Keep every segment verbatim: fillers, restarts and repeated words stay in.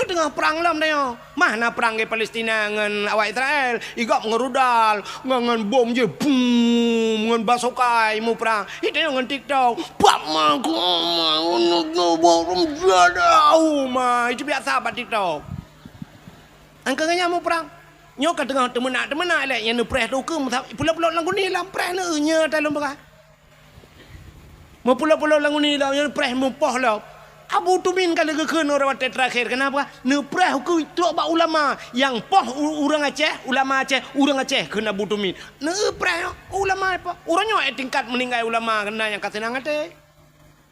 Teungoh prang lom tanyoe. Mah na prang di Palestina ngon awak Israel. Igop ngon rudal, ngon, ngon bom jih, bum, ngon basokai muprang. Di tanyoe ngon TikTok. Pak ma, ku ma, unu, unu, bom, jadau, ma. Itu biasa bak TikTok. Angka nyan muprang. Nyoe ka teungoh teumeunak-teumeunak lé, nyang neupreh tu keu meusa-, pulop-pulop lam guni lam preh neu, nyoe talom peugah. Meupulop-pulop lam guni lom, nyoe preh meupoh lom. Abu Tumin ka lheueh geukheun uroe watèe teurakhir. Kenapa? Neupreh ukeue trok bak ulama. Nyang poh u-, ureueng Aceh, ulama Aceh, ureueng Aceh kheun Abu Tumin. Neupreh ulama poh. Uroe nyoe tingkat meuninggai ulama keunan nyang ka seunang até.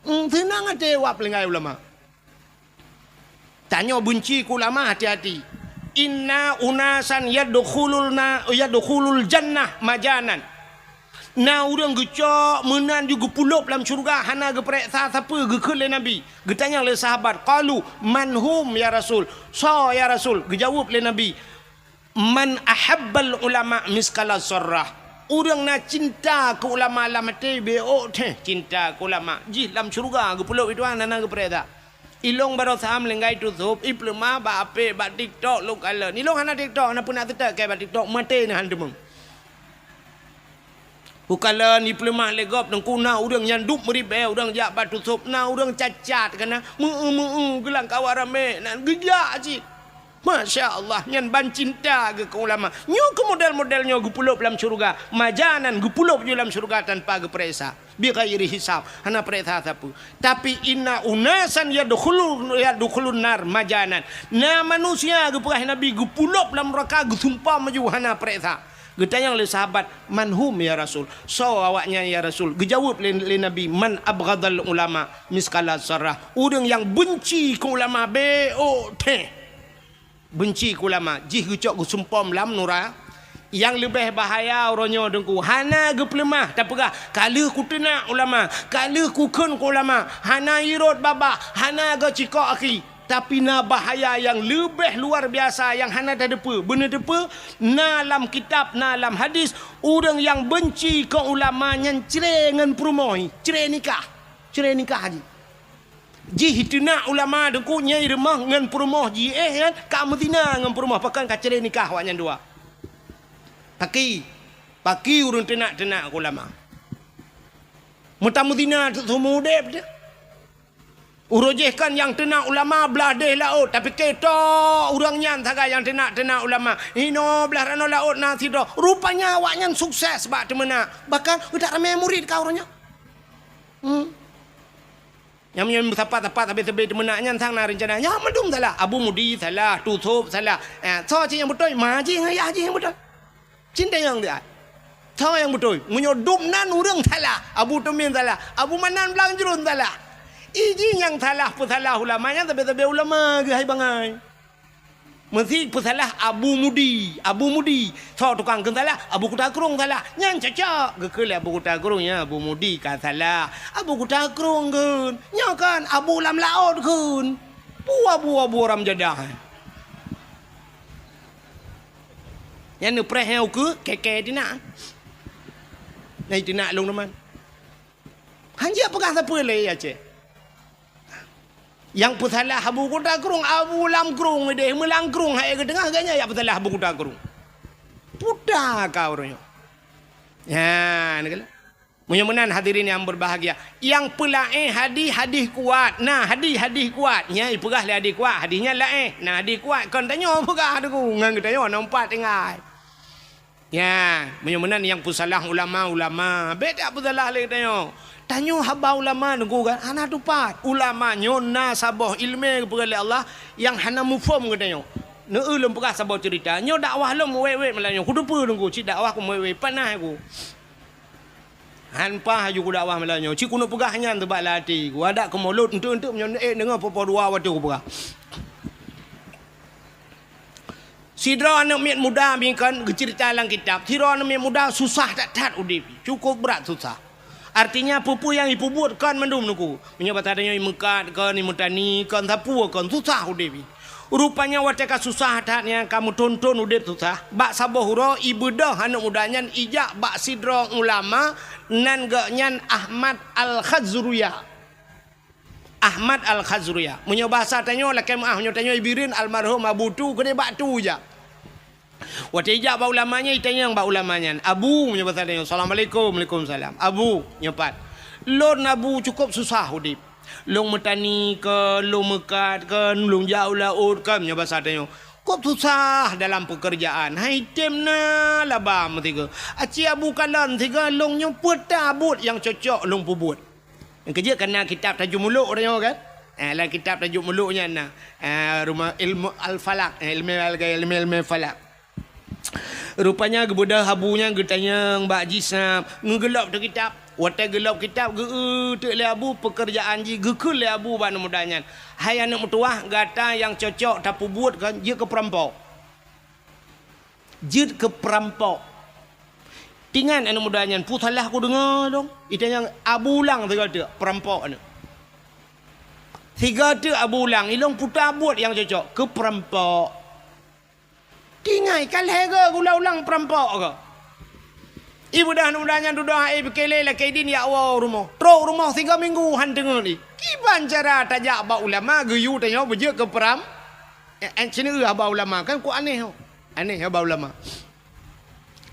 Hmm, seunang até wak meuninggai ulama. Tanyoe beunci keu ulama, hati-hati. Inna unasan yadkhulul na-, yadkhulul jannah majanan. Na ureueng geucok meunan ju geupulop lam syeuruga hana geupareksa sapeue, geukheun lé Nabi. Geutanyong lé sahabat, qalu, "Man hum ya Rasul?" Soe ya Rasul? Geujaweueb lé Nabi, "Man ahabbal ulama miskala zarrah." Ureueng na cinta keu ulama lam até, beu-ôk teuh cinta keu ulama. Jih lam syeuruga geupulop itu hana geupareksa. Ilong baroe sam linggai tusôb, ipeuleumah bak apek, bak TikTok lôn kalon. Ilong hana TikTok, hana peunak teutek kèe bak TikTok, maté neuh han teumeung. Ukalon ipeuleumah lé gob teungku, na ureueng nyang dup meuribèe, ureueng jak bak tusôb, na ureueng cacat kana, meu-eu-meu-eu geulang kawan ramé, na geujak cit. Masya Allah, nyan ban cinta geuh keu ulama. Nyoe keu model-model nyoe geupulop lam syeuruga. Majanan geupulop ju lam syeuruga tanpa geupareksa. Bighairi hisab, hana pareksa sapeue. Tapi inna unasan yadkhulu-, yadkhulun nar majanan. Na manusia geupeugah Nabi geupulop lam nuraka geusumpom ju hana pareksa. Geutanyong lé sahabat, "Man hum ya Rasul?" Soe awaknyan ya Rasul? Geujaweueb lé, lé Nabi, "Man abghadal ulama miskala zarrah." Ureueng nyang beunci keu ulama beu-ôk teuh. Beunci keu ulama, jih geucok geusumpom lam nura. Nyang leubeh bahaya uroe nyoe teungku, hana geupeuleumah tapeugah, "Ka lheueh kuteunak ulama, ka lheueh kukheun keu ulama," hana irot babah, hana geucikok akhi. Tapi na bahaya nyang leubeh luar biasa nyang hana tateupeue. Beuneuteupeu, na lam kitab, na lam hadis, ureueng nyang beunci keu ulama nyan cre ngon peurumoh, cre nikah. Cre nikah jih. Jih teunak ulama teungku nyang rumoh ngon peurumoh jih, eh, nyan ka meuzina ngon peurumoh, pakon ka cre nikah awaknyan dua. Paki, paki ureueng teunak-teunak ulama. Meutamuzina seumeu udeb teuh. Uroe jih kan nyang teunak ulama blah deh laôt, tapi keto ureueng nyan sagai nyang teunak-teunak ulama. Inoe blah ranoe laôt na sidroe. Rupanya awaknyan sukses bak teumeunak. Bahkan utak ramé murit ka uroe nyoe. Hmm. Nyang meunyoe meusapat-sapat sabe-sabe teumeunak nyan sang na reuncana. Nyan mandum salah. Abu Mudi salah, Tusôb salah. Eh, soe cit nyang beutôi? Ma jih ngon yah jih nyang beutôi. Cit nyang dia. Soe nyang beutôi? Meunyoe dum nan ureueng salah, Abu Tumin salah, Abu Manan Blang Jruen salah. Iji nyang salah peusalah ulama nyan sabe-sabe ulama geuhai bangai. Meusi peusalah Abu Mudi, Abu Mudi. Soe tukang kheun salah? Abu Kuta Krueng salah. Nyan cocok. Geukheun lé Abu Kuta Krueng, "Ya, Abu Mudi ka salah. Abu Kuta Krueng kheun. Nyoe kan Abu lam laôt kheun." Bua-bua-bua ram jadah. Nyan neupreh nyang ukeue, kèe-kèe tinak. Nyan tinak lôn teuma. Hanjeuet peugah sapeue lé Aceh. Nyang peusalah Abu Kuta Krueng, Abu Lam Krueng deh, meulang krueng hai geuteungoh, gobnyan nyang peusalah Abu Kuta Krueng. Puta ka ureueng nyoe. Nyan, kan? Meunyoe meunan hadirin yang berbahagia, nyang peulaén hadih, hadih kuat. Nah, hadih, hadih kuat. Nyan ipeugah lé hadih kuat, hadih nyan laén. Nah, hadih kuat kon tanyoe peugah teungku, ngon geutanyoe na umpat tinggai. Nyan, meunyoe meunan nyang peusalah ulama, ulama. Bèk tapeusalah lé tanyoe. Tanyoe haba ulama teungku kan hana tupat. Ulama nyoe na saboh ileumèe geupeugah lé Allah nyang hana muphom geutanyoe. Neu-eu lôn peugah saboh ceurita. Nyoe dakwah lôn wèt-wèt malam nyoe. Kuteupeue teungku, cit dakwah ku wèt-wèt panas ku. Han paih laju kudakwah malam nyoe. Cit keuneuk peugah nyan teubak lam até ku. Adak keu mulod enteuk-enteuk meunyoe ék deungoe po-po dua watèe kupeugah. Sidroe aneuk miet muda bingkon geuceurita lam kitab. Sidroe aneuk miet muda susah that-that udép. Cukup brat susah. Artinya peue-peue nyang ipeubuet kon mandum teungku. Meunyoe basa tanyoe imeukat kon, imeutani kon, sapeue kon, susah udép. Rupanya watèe ka susah that nyan ka meuthon-thon udép susah, bak saboh uroe ibeudôh aneuk muda nyan ijak bak sidroe ulama nan gobnyan Ahmad Al-Khazruya. Ahmad Al-Khazruya. Meunyoe basa tanyoe lakée meuáh, meunyoe tanyoe Ibireuen almarhum Abu Tu keudeh bak Tu jak. Watée ijak bak ulama nyan, itanyong bak ulama nyan, "Abu," meunyoe basa tanyoe, "Assalamualaikum." "Waalaikumsalam." "Abu," nyoe pat, "lôn Abu cukôp susah udeb. Lôn meutani kon, lôn meukat kon, lôn jak u laôt kon," meunyoe basa tanyoe. "Kôp susah dalam peukeurjaan, hai tem na laba meusigoe. Aci Abu kalon sigoe lôn nyoe peue ta buet nyang cocok lôn peubuet." Keujeuet kana kitab Tajuk Muluk tanyoe kan? Eh, lam kitab Tajuk Muluk nyan na. Eh, rumoh ilmu al-falak, eh, ilmu al-, ilmu, ilmu falak. Rupanya geubeudôh Abu nyan geutanyong bak jih snap, ngeugeulop teuh kitab. Watée geulop kitab, geu-eu teuk lé Abu peukeurjaan jih, geukheun lé Abu bak aneuk muda nyan, "Hai aneuk meutuwah, gata nyang cocok tapeubuet kon jeuet keu peurampok." Jeuet keu peurampok. Tingat aneuk muda nyan, "Peue salah kudeungoe lôn?" Itanyong Abu ulang sigoe teuk, peurampok nyoe. Sigoe teuk Abu ulang, "Ilôn peue ta buet nyang cocok?" "Keu peurampok." Tingai ka lhée goe geuulang-ulang peurampok goe. Ibeudôh aneuk muda nyan dudoe hai pike lé lakée idin jak woe u rumoh. Trok u rumoh sigoe minggu han teungeut lé. Kiban cara tajak bak ulama geuyue tanyoe beujeuet keu peuram-, eh, eh, sineuk bak ulama kan ku aneh ho. Aneh ho bak ulama.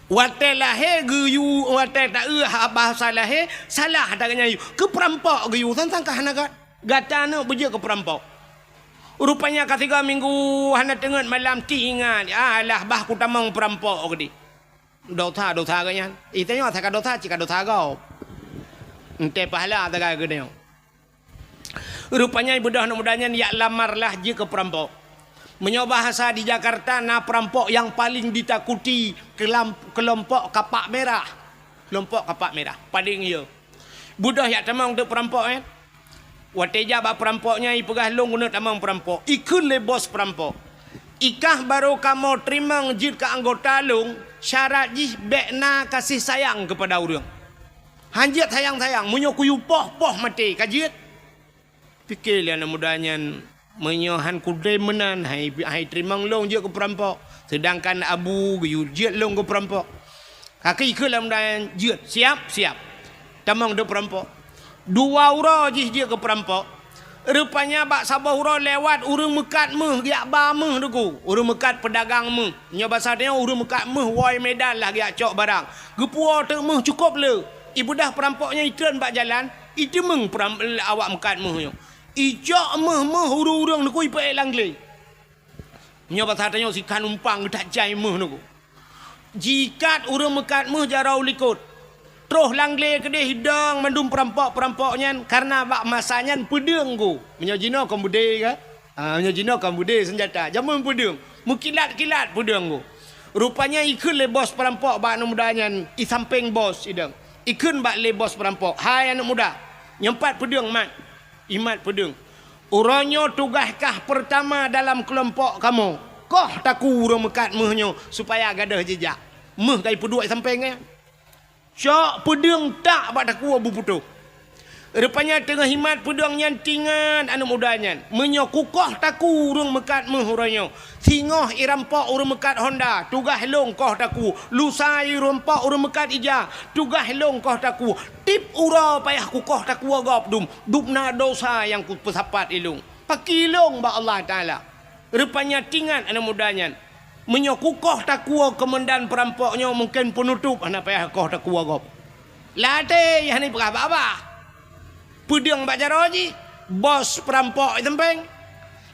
Watée lahé geuyue, watée taeu ha-, bahasa lahé, salah tageunyan yue. Keu peurampok geuyue, sang-sang ka hana gat. Gata neuk beujeuet keu peurampok. Rupanya ka sigoe minggu hana teungeut malam, teuingat, "Alah, bah kutamong peurampok," geudeh. Dosa-dosa geuh nyan. Itanyoe asai ka dosa, cit ka dosa gob. Entée pahala sagai geutanyoe. Rupanya ibeudôh aneuk muda nyan jak lamarlah jeuet keu peurampok. Meunyoe bahasa di Jakarta na peurampok nyang paleng ditakuti, keulam-, keulompok kapak mirah. Keulompok kapak mirah, paleng yo. Beudôh jak tamong teuk peurampok nyan. Watée jak bak peurampok nyan, ipeugah, "Lôn keuneuk tamong peurampok." Ikheun lé bos peurampok, "Ikah barô kamoe teurimong jeuet keu anggota lôn, syarat jih bék na gaséh sayang keupada ureuëng. Han jeuet sayang-sayang, meunyoe kuyue poh, poh maté, ka jeuet." Pike lé aneuk muda nyan, "Meunyoe han kudem meunan, hai, hai teurimong lôn jeuet keu peurampok, seudangkan Abu geuyue jeuet lôn keu peurampok." Ka kheun lé aneuk muda nyan, "Jeuet, siap, siap." Tamong teuk peurampok. Dua uroe jih jeuet keu peurampok. Rupanya bak saboh uroe lewat ureuëng meukat méuh geujak ba méuh teuk. Ureuëng meukat peudagang méuh. Nyoe basa tanyoe ureuëng meukat méuh woe Medan lah geujak cok barang. Geupuwoe teuk méuh cukôp le. Ibeudôh peurampok nyan itreun bak jalan, iteumeung peuram-, awak meukat méuh nyoe. Icok méuh-méuh ureuëng-ureuëng teuk ipeuék lam glé. Nyoe basa tanyoe sikhan umpang geutajai méuh teuk. Jikat ureuëng meukat méuh jaroe u likot. Troh lam glé keudeh idong mandum peurampok-peurampok nyan, kareuna bak masa nyan peudeueng go. Meunyoe jinoe kon beudé ka? Ah, meunyoe jinoe kon beudé seunjata. Jameun peudeueng. Meukilat-kilat peudeueng go. Rupanya ikheun lé bos peurampok bak aneuk muda nyan, i sampéng bos idong. Ikheun bak lé bos peurampok, "Hai aneuk muda, nyoe pat peudeueng mat." Imat peudeueng. "Uroe nyoe tugaih kah peurtama dalam keulompok kamoe. Koh takue ureuëng meukat méuh nyoe supaya gadôh jijak." Méuh ka ipeuduek sampéng nyan. Cok peudeueng tak bak takue beuputôh. Rupanya teungoh imat peudeueng nyan teuingat aneuk muda nyan, "Meunyoe kukoh takue ureuëng meukat méuh uroe nyoe, singoh irampok ureuëng meukat honda, tugaih lôn koh takue. Lusa irampok ureuëng meukat ija, tugaih lôn koh takue. Tieb uroe payah kukoh takue gob dum, dum na dosa nyang kupeusapat ilôn. Pakri lôn bak Allah Taala." Rupanya teuingat aneuk muda nyan, "Meunyoe kukoh takue keumandan peurampok nyoe, mungken peunutôp hana payah koh takue gob." Lam até hana ipeugah babah. Peudeueng bak jaroe jih, bos peurampok i sampéng.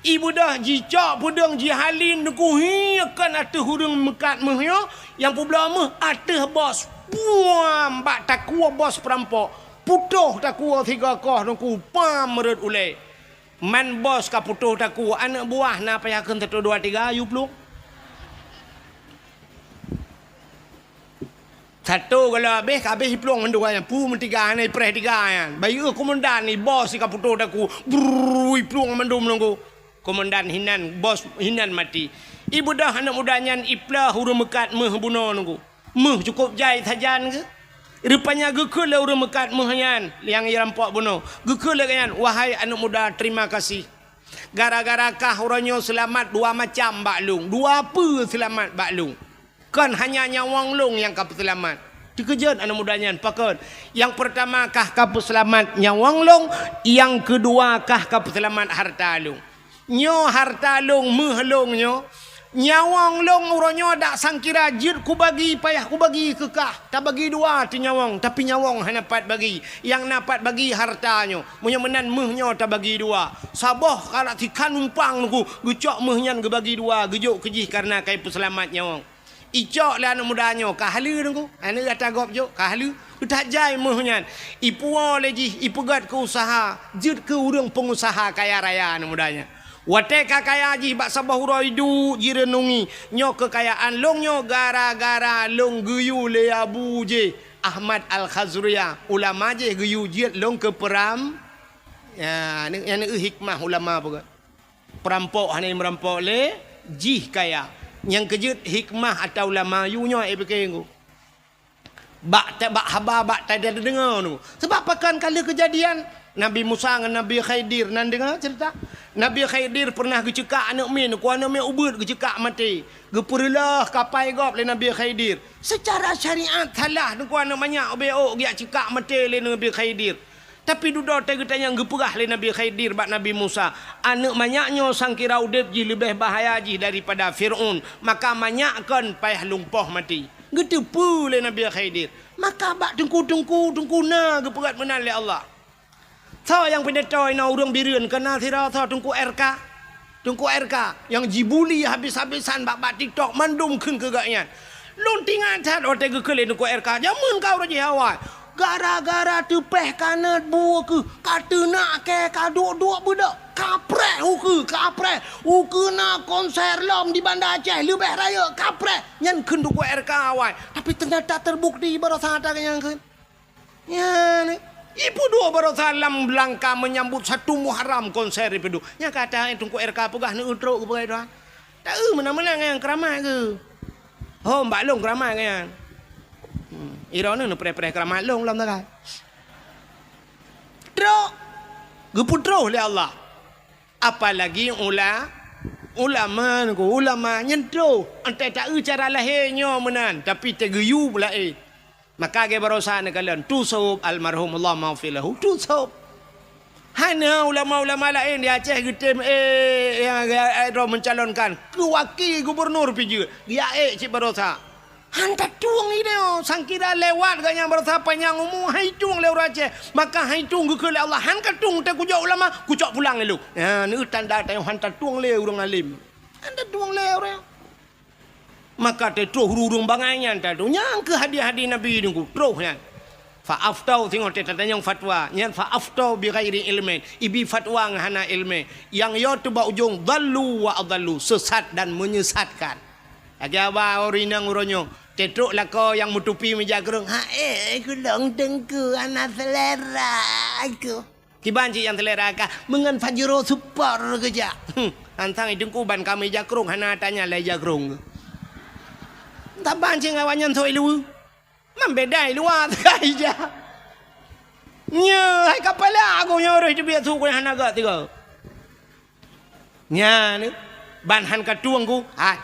Ibeudôh jicok peudeueng jihalin teuk hi kon ateueh ureuëng meukat méuh nyoe, nyang peubloe méuh ateueh bos. Buam bak takue bos peurampok. Putôh takue sigoe koh teuk, pam rhot ulée. Man bos ka putôh takue, aneuk buah na payah kheun satu dua tiga, yue plueng. Satu kalau habéh, ka habéh iplueng mandum nyan. Peue meutiga, hana ipreh tiga nyan. Bayeue komandan ni, bos si ka putôh takue. Brrrr, iplueng mandum nunggu. Komandan hinan, bos hinan maté. Ibeudôh aneuk muda nyan iplôh ureuëng meukat méuh bunoe nunggu. Méuh cukôp jai sajan geuh. Rupanya geukheun lé ureuëng meukat méuh nyan nyang irampok bunoe. Geukheun lé gobnyan, "Wahai aneuk muda, terima kasih. Gara-gara kah uroe nyoe seulamat dua macam bak lôn, dua peue seulamat bak lôn. Kon hanya nyawöng lôn nyang ka peuseulamat, Teukeujot aneuk muda nyan, pakon? Nyang peurtama kah ka peuseulamat nyawöng lôn, nyang keudua kah ka peuseulamat hareuta lôn. Nyoe hareuta lôn, méuh lôn nyoe. Nyawöng lôn uroe nyoe dak sangkira jeuet kubagi, payah kubagi keu kah. Tabagi dua teuh nyawöng, tapi nyawöng hana pat bagi. Nyang na pat bagi hareuta nyoe. Meunyoe meunan méuh nyoe tabagi dua. Saboh ka dak sikhan umpang Teungku, geucok méuh nyan geubagi dua, geujok keu jih kareuna ka ipeuseulamat nyawöng. Icok lé aneuk muda nyoe, ka haleue Teungku. Aneuk gata gob jok, ka haleue. That jai méuh nyan. Ipuwoe lé jih, ipeugöt keu useuha, jeuet keu ureuëng peungusaha kaya raya aneuk muda nyan. Watée ka kaya jih bak saboh uroe iduek jireunungi, nyoe keukayaan lôn nyoe gara-gara lôn geuyue lé Abu jih, Ahmad Al-Khazruya, ulama jih geuyue jeuet lôn keu peuram-, ya, nyan, nyan hikmah ulama peugah. Peurampok hana meurampok lé jih kaya. Nyang keujeuet hikmah ata ulama yue nyoe, eh, pike Teungku. Bak ta-, bak haba, bak ta-, tadeungoe Teungku. Sabab pakon ka lheueh keujadian Nabi Musa ngon Nabi Khidir, na deungoe ceurita? Nabi Khidir peureunah geuceukak aneuk miet, ku aneuk miet ubeut geuceukak maté. Geupeureuloh kapai gob lé Nabi Khidir. Seucara syariat salah Teungku aneuk manyak ubé ôk geujak ceukak maté lé Nabi Khidir. Tapi dudoe teuh geutanyong geupeugah lé Nabi Khidir bak Nabi Musa, "Aneuk manyak nyoe sangkira udeb jih leubeh bahaya jih daripada Fir'aun, maka manyak kon payah lumpoh maté." Geuteupeue lé Nabi Khidir. Maka bak teungku-teungku, teungku na geupeugah meunan lé Allah. Soe nyang pidato inoe ureuëng Bireuen, keu na sidroe soe Teungku R K? Teungku R K nyang jibuli habis-habisan bak, bak TikTok, mandum kheun keu gobnyan. Lôn teuingat that watée geukheun lé Teungku R K, jameun ka uroe jih awai. Gara-gara teupeh kanot bu keuh, ka teunak kée, ka duek-duek beudôk, kapreh ukeue, kapreh. Ukeue na konser lom di Banda Aceh, leubeh rayeuk, kapreh. Nyan kheun Teungku R K awai. Tapi teunyata teubukti baroesa that nyang kheun. Nyan, ipeuduek baroesa lam langka meunyambut satu Muharram konser ipeuduek. Nyang ka that Teungku R K peugah neutrok geupeugah doa. Taeu meunan-meunan nyang keuramat keuh. Hom bak lôn keuramat nyan. Hmm, iroe neupreh-preh keuramat lôn lom tagai. Trok. Geupeutroh lé Allah. Apalagi ula-, ulama, ulama nyan troh. Entah taeu cara lahé nyoe meunan, tapi teugeuyue laén. Maka lagée baroesa neukalon, tusôb almarhum Allah maghfir lahu, tusôb. Hana ulama-ulama laén di Aceh geutem, eh, nyang, eh, droe mencalonkan keu wakil gubernur pih jeuet, geujak ék cit baroesa. Han tatueng idéh, sangkira lewat gobnyan baroesa panyang umu, han itueng lé ureuëng Aceh. Maka han itueng geukheun lé Allah, han katueng teuh kujok ulama, kucok pulang lé lôn. Nyan tanda tanyoe han tatueng lé ureuëng alim. Han tatueng lé ureuëng. Maka teutroh ureuëng bangai nyan tatueng. Nyang keuh hadiah-hadiah Nabi Teungku, troh nyan. Fa aftau, singoh teutatanyong fatwa, nyan fa aftau bi ghairi ilmin, ibi fatwa ngon hana ilmi. Nyang yo teuh bak ujong dhallu wa adhallu, sesat dan menyesatkan. Lagée haba ureuëng inong uroe nyoe, teutrok lakoe nyang meutupi meujak krong, "Hai, eh, kulong Teungku, hana selera aku." Kiban cit nyang selera kah, meungon Pajero Sport geujak. Hmm, hantang Teungku ban ka meujak krong, hana tanya lé jak krong. Saban cit ngon awaknyan sôi luweue. Man beda luwa teuka ija. Nyoe hai kapala aku nyoe roh teubiet su ku hana gak tiga. Nyan ban han katueng ku, hai.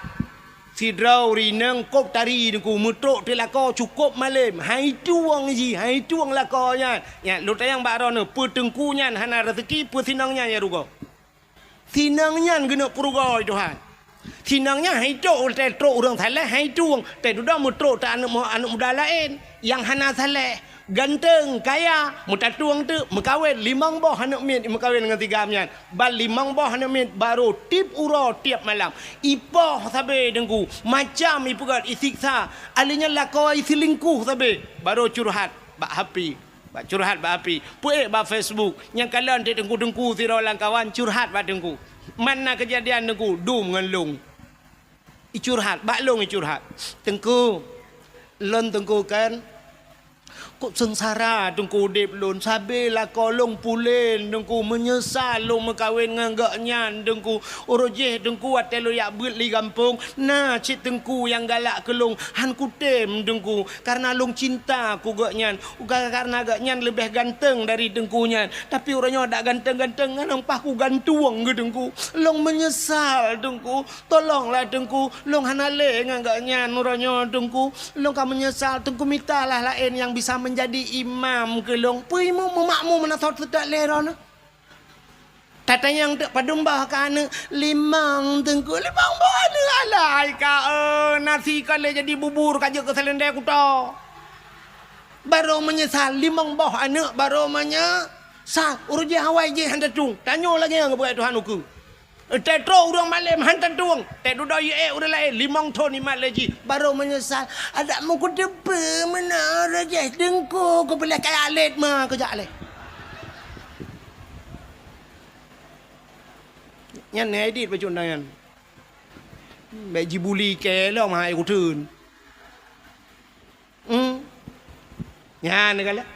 Sidroe ureuëng inong kop tari Teungku meutrok teuh lakoe cukop malem. Hai tueng jih, hai tueng lakoe nyan. Nyan lôn tanyong bak droeneuh, peue Teungku nyan hana raseuki, peue sinong nyan nyang rugoe? Sinong nyan geuneuk peurugoe Tuhan. Sinong nyan han itueng teutrok ureuëng saleh, han itueng teududoe meutrok teuh aneuëk mu-, aneuëk muda laén nyang hana saleh, ganteng, kaya, meutatueng teuk, meukawen limong boh aneuëk miet meukawen ngon si Gam nyan. Ban limong boh aneuëk miet barô tieb uroe tieb malam. Ipoh sabe Teungku, macam ipeugét isiksa, alèh nyan lakoe iseulingkuh sabe, barô curhat bak H P. Bak curhat bak api, peuék bak Facebook. Nyang kalon teuk teungku-teungku sidroe lam kawan curhat bak teungku. Man na keujadian teungku dum ngon lôn. Icurhat, bak lôn icurhat. Teungku, lôn teungku kan, Kok seungsara Teungku udép lôn, sabe lakoe lôn pulen Teungku, meunyeusal lôn meukawen ngon gobnyan Teungku. Uroe jéh Teungku watée lôn jak beuet li gampông, na cit Teungku nyang galak keu lôn, han kutem Teungku, kareuna lôn cinta keu gobnyan. Ka-, kareuna gobnyan leubeh ganteng dari Teungku nyan, tapi uroe nyoe dak ganteng-ganteng, ngon paih kugantueng keu Teungku. Lôn meunyeusal Teungku. Tolonglah Teungku, lôn hana lé ngon gobnyan uroe nyoe Teungku. Lôn ka meunyeusal Teungku, mitalah laén nyang bisa meunjadi imam keu lôn. Peue imum meumakmum meunan soe teutak lé droeneuh. Tatanyong teuk padum boh ka aneuëk, limong Teungku, limong boh aneuëk alai ka, eh, nasi ka lé jadi bubur ka jeuet keu seulendé kuto. Barô meunyeusal limong boh aneuëk barô meunyeusal. Uroe jéh awai jéh han tatueng. Tanyoe lagée nyang geupeugah Tuhan ukeue. Teutroh ureuëng malém han tatueng, teududoe yue ureuëng laén limong thon imat lé jih, barô meunyeusal. Adak meukuteupeu meunoe rajah Teungku, kupeuleh kaya lét ma kujak lé. Nyan hai dit bacut nyan. Bék jibuli kée lom hai kuteun. Hmm. Nyan galak.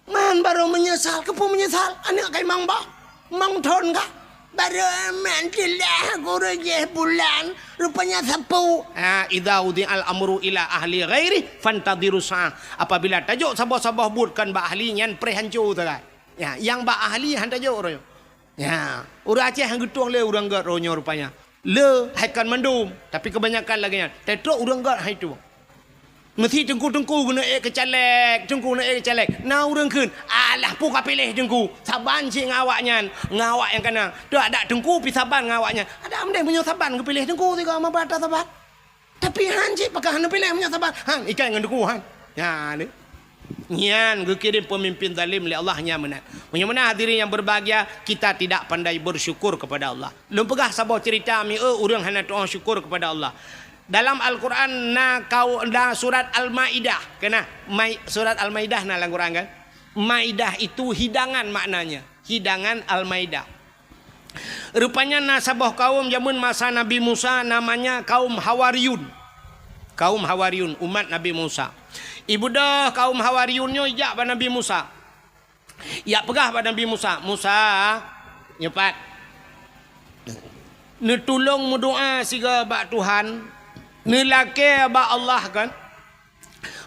Man barô meunyeusal, keupeue meunyeusal? Aneuëk kai mang bah, mang thon kah? Barô man tilah guru jih bulan, rupanya sapeue. Ha, idza wudi'al amru ila ahli ghairi fantadhiru sa'ah. Apabila tajok saboh-saboh buet kon bak ahli nyan preh hanco sagai. Ya, nyang bak ahli han tajok roh. Ya, ureuëng Aceh han geutueng lé ureuëng gét roh nyoe rupanya. Le hai kon mandum, tapi kebanyakan lagée nyan. Teutrok ureuëng gét hai tueng. Meusi teungku-teungku geuneuk ék keu caleg, teungku geuneuk ék keu caleg. Na ureuëng kheun, "Alah, peue ka piléh teungku? Saban cit ngon awaknyan, ngon awak nyang kana. Teuadak teungku pi saban ngon awaknyan." Adak meudeh meunyoe saban geupiléh teungku sigoe meuba atra saban. Tapi han cit pakon hana piléh meunyoe saban. Han, ikai ngon teungku han. Nyan deh. Nyan geukirém peumimpén zalim lé Allah nyan meunan. Meunyoe meunan hadirin yang berbahagia, kita tidak pandai bersyukur kepada Allah. Lôn peugah saboh cerita mieu ureuëng hana tuoh syukur kepada Allah. Dalam Al-Quran na kau, na surat Al-Maidah. Kena, Mai-, surat Al-Maidah na lam Quran kan? Maidah itu hidangan maknanya. Hidangan Al-Maidah. Rupanya na saboh kaum jameun masa Nabi Musa namanya kaum Hawariyun. Kaum Hawariyun, umat Nabi Musa. Ibeudôh kaum Hawariyun nyoe ijak bak Nabi Musa. Ijak peugah bak Nabi Musa, "Musa, nyoe pat. Neutulông meudoá sigoe bak Tuhan, neulakée bak Allah kan,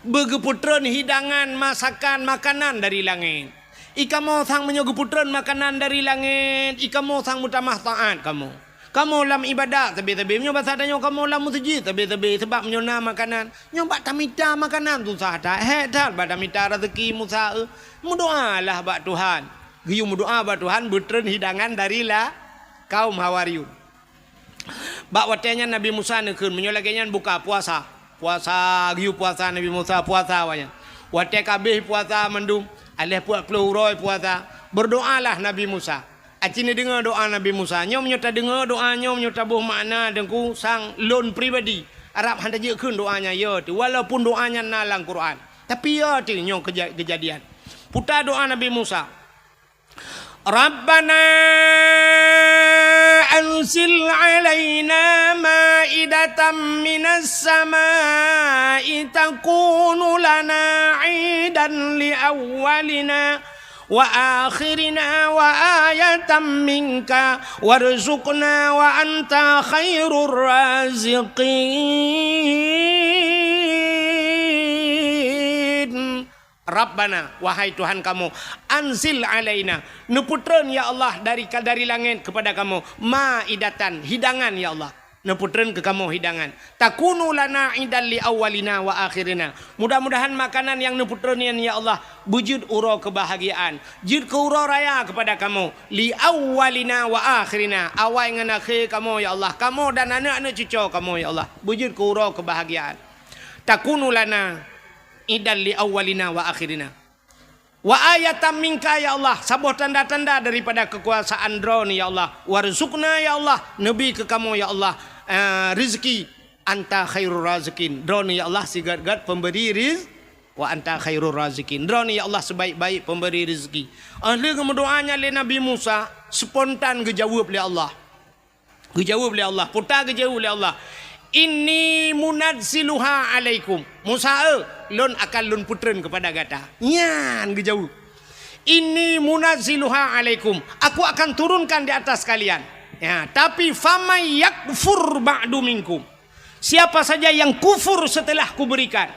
beugeupeutreun hidangan masakan makanan dari langét. I kamoe sang meunyoe geupeutreun makanan dari langét, i kamoe sang meutamah taát kamoe. Kamoe lam iébadat sabe-sabe, meunyoe basa tanyoe kamoe lam meuseujid sabe-sabe, sabab meunyoe na makanan, nyoe bak tamita makanan susah that, hék that bak tamita raseuki Musa, eh." Meudoálah bak Tuhan. Geuyue meudoá bak Tuhan beutreun hidangan dari la-, kaum Hawariyun. Bak watée nyan Nabi Musa neukheun, meunyoe lagée nyan buka puasa. Puasa, geuyue puasa Nabi Musa, puasa awaknyan. Watée ka abéh puasa mandum, aléh peuet ploh uroe puasa, berdoalah Nabi Musa. Aci neudeungoe doá Nabi Musa. Nyoe meunyoe tadeungoe doá nyoe, meunyoe taboh makna teungku sang lôn pribadi, arab han tajeuet kheun doá nyan yo teuh, walaupun doá nyan na lam Quran. Tapi yo teuh nyoe keuja-, keujadian. Puta doá Nabi Musa. Rabbana anzil alaina maidatan minas samai takunu lana idan li awwalina wa akhirina wa ayatan minka warzuqna wa anta khairur raziqin. Rabbana, wahai Tuhan kamoe, anzil alaina, neupeutreun ya Allah dari, dari langét kepada kamoe, maidatan, hidangan ya Allah. Neupeutreun keu kamoe hidangan. Takunu lana idan li awwalina wa akhirina. Mudah-mudahan makanan nyang neupeutreun nyan ya Allah beujeuet uroe keubahgiaan, jeuet keu uroe raya kepada kamoe. Li awwalina wa akhirina, awai ngon akhé kamoe ya Allah, kamoe dan aneuëk-aneuëk cucoe kamoe ya Allah, beujeuet keu uroe keubahgiaan. Takunu lana idan li awwalina wa akhirina. Wa ayatan minka ya Allah, saboh tanda-tanda daripada keukuasaan Droeneuh ya Allah. Warzuqna ya Allah, neubi keu kamoe ya Allah, eh, rezeki. Anta khairur raziqin. Droeneuh ya Allah sigét-gét pemberi riz-, wa anta khairur raziqin. Droeneuh ya Allah sebaik-baik pemberi rezeki. Óh lheueh geumeudoá nyan lé Nabi Musa, spontan geujaweueb lé Allah. Geujaweueb lé Allah, puta geujaweueb lé Allah. "Inni munazziluha alaikum." "Musa, eh, lôn akan lôn peutreun keupada gata." Nyan geujaweueb. "Inni munazziluha alaikum." "Aku akan turunkan di atas kalian." Ya, tapi, "Faman yakfur ba'du minkum." Siapa saja yang kufur setelah kuberikan,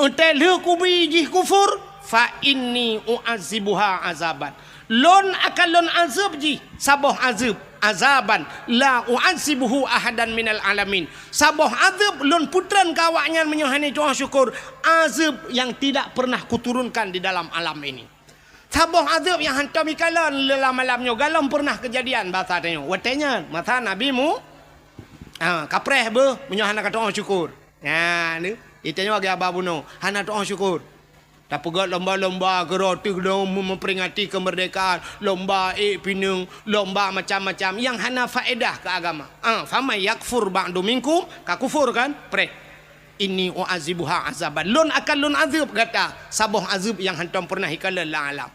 entah lheueh kubi jih kufur, "Fa inni u'azibuha azaban." Lôn akan lôn azab jih saboh azab, azaban la u'azibuhu ahadan minal alamin. Saboh azab lôn peutreun keu awaknyan meunyoe hana tu'oh syukur, azab yang tidak pernah kuturunkan di dalam alam ini. Saboh azab nyang hantom ikalon lé lam alam nyoe, galom pernah keujadian basa tanyoe. Watée nyan, masa Nabi Mu-, ha, kapreh beuh meunyoe hana katu'oh syukur. Ha, ni, itanyoe lagée haba bunoe, hana tu'oh syukur. Tapeugét lomba-lomba keuroti dong meuperingati keumeurdekaan, lomba ék pineung, lomba macam-macam nyang hana faedah keu agama. Ha, "Faman yakfur ba'du minkum," ka kufur kan? Preh. "Inni u'azibuha azaban." Lôn akan lôn azab gata saboh azab nyang hantom pernah ikalon lam alam.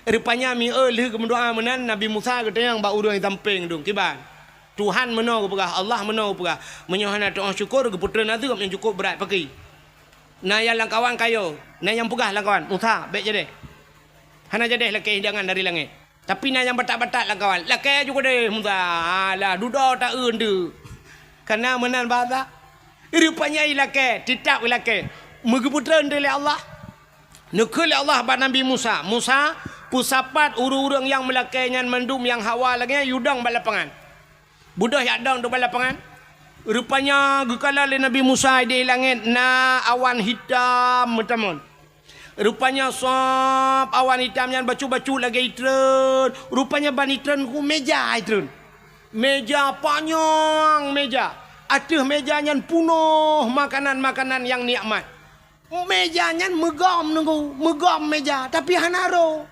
Rupanya mieu lheueh geumeudoa meunan, Nabi Musa geutanyong bak ureuëng sampéng dong, "Kiban? Tuhan meunoe geupeugah, Allah meunoe geupeugah, meunyoe hana tu'oh syukur, geupeutreun azab nyang cukup brat." Pakri? Na nyang lamkawan kayo, na nyang peugah lamkawan, "Musa, bék jadeh. Hana jadeh lakée hidangan dari langét." Tapi na nyang batat-batat lamkawan, "Lakée ju keudeh, Musa. Alah, dudoe taeun teuk." Kana meunan basa. Rupanya ilakée, teutab ilakée. Meugeupeutreun lé Allah. Neukheun lé Allah bak Nabi Musa, "Musa, peusapat ureuëng-ureuëng nyang meulakée nyan mandum nyang hawa lagée nyan, yue dong bak lapangan." Beudôh jak dong bak lapangan. Rupanya geukalon lé Nabi Musa di langét na awan hitam meutamon. Rupanya sab awan hitam nyan bacut-bacut lagée itreun. Rupanya ban itreun ku meja itreun. Meja panyang meja. Ateueh meja nyan punoh makanan-makanan nyang nikmat. Meja nyan meugom nunggu, meugom meja, tapi hana roh.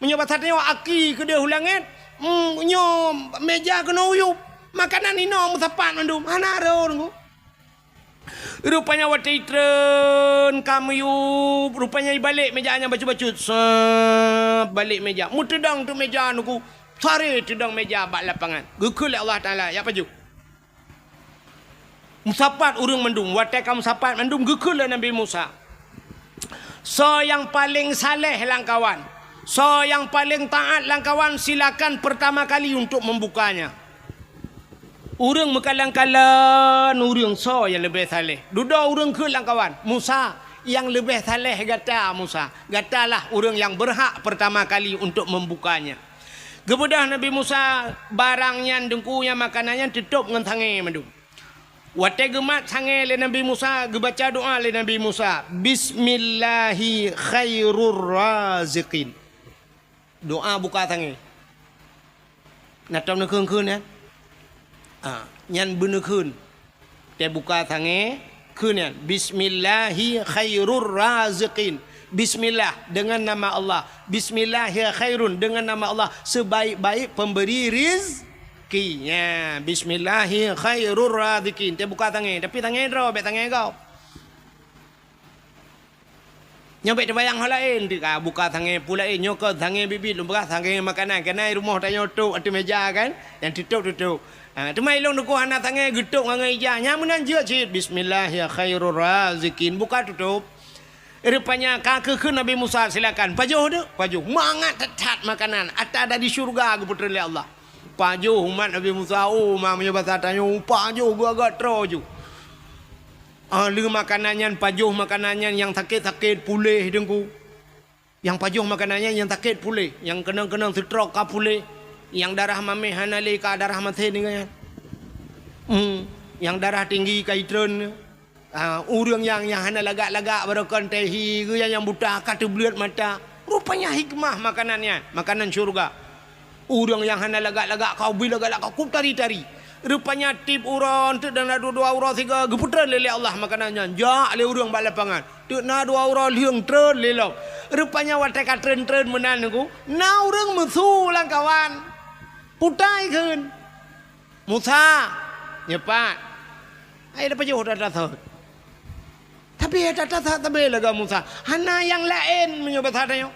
Meunyoe basa tanyoe aki keudeh u langét, mm, nyoe meja keunoe uyueb, makanan inoe meusapat mandum, hana roh nunggu. Rupanya watée itreun ka meuyueb, rupanya ibalek meja nyan bacut-bacut, sab balek meja, meuteudong teuk meja nunggu, sare teudong meja bak lapangan. Geukheun lé Allah Taala, "Jak pajoh." Meusapat ureuëng mandum, watée ka meusapat mandum geukheun lé Nabi Musa, "Soe nyang paleng saleh lamkawan, soe nyang paleng taát lamkawan, silakan pertama kali untuk membukanya." Ureuëng meukalon-kalon ureuëng soe nyang leubeh saleh. Dudoe ureuëng kheun lamkawan, "Musa, nyang leubeh saleh gata, Musa. Gatalah ureuëng nyang berhak pertama kali untuk membukanya." Geubeudôh Nabi Musa barang nyan, deungku, nyang makanan nyan teutôb ngon sangée mandum. Watée geumat sangée lé Nabi Musa, geubaca doa lé Nabi Musa, "Bismillahi khairur raziqin." Doa buka sangée. Na tom neukheun-kheun nyan? Ah, nyan beuneukheun. Teubuka sangée, kheun nyan, "Bismillahi khairur raziqin." Bismillah, dengan nama Allah. "Bismillahi khairun," dengan nama Allah, sebaik-baik pemberi rizki. Nya, "Bismillahi khairur raziqin." Teubuka sangée, tapi sangée droe, bék sangée gob. Nyoe bék teubayang hal laén, teuka buka sangée peue laén, nyoe keuh sangée biet-biet lôn peugah, sangée makanan, keunan rumoh tanyoe tôb ateueh meja kan, nyang teutôb-teutôb. Ha, teuma ilôn deuh hana sangée geutôb ngon ija, nyang meunan jeuet cit, "Bismillahi khairur raziqin," buka tutôb. Rupanya ka kheun Nabi Musa, "Silakan, pajoh deuh, pajoh." Mangat that-that makanan, ata dari syeuruga geupeutreun lé Allah. Pajoh umat Nabi Musa, oh, ma meunyoe basa tanyoe, pajoh geuagak troe ju. Ah, lheueh makanan nyan, pajoh makanan nyan, nyang sakét-sakét puléh, Teungku. Nyang pajoh makanan nyan, nyang sakét puléh, nyang keunong-keunong seutrok ka puléh, nyang darah mamèh hana lé ka darah maté nyan. Hmm, nyang darah tinggi ka itreun. Ah, ureuëng nyang, nyang hana lagak-lagak baroekon teuh hi, geu nyang, nyang buta ka teubleuet mata. Rupanya hikmah makanan nyan, makanan syeuruga. Ureuëng nyang hana lagak-lagak ka ubit lagak-lagak ka kup tari-tari. Rupanya tiep uroe, teuk na dua-dua uroe sigoe, geupeutreun lé, lé Allah makanan nyan. Jak lé ureuëng bak lapangan. Teuk na dua uroe lheueng treun lé lom. Rupanya watée ka treun-treun meunan Teungku, na ureuëng meusu lamkawan. Putai kheun. Musa, nyoe pat. Hai, dah pajoh ata-ata sot. Tapi ata-ata sot sabe lagak Musa. Hana nyang laén meunyoe basa tanyoe.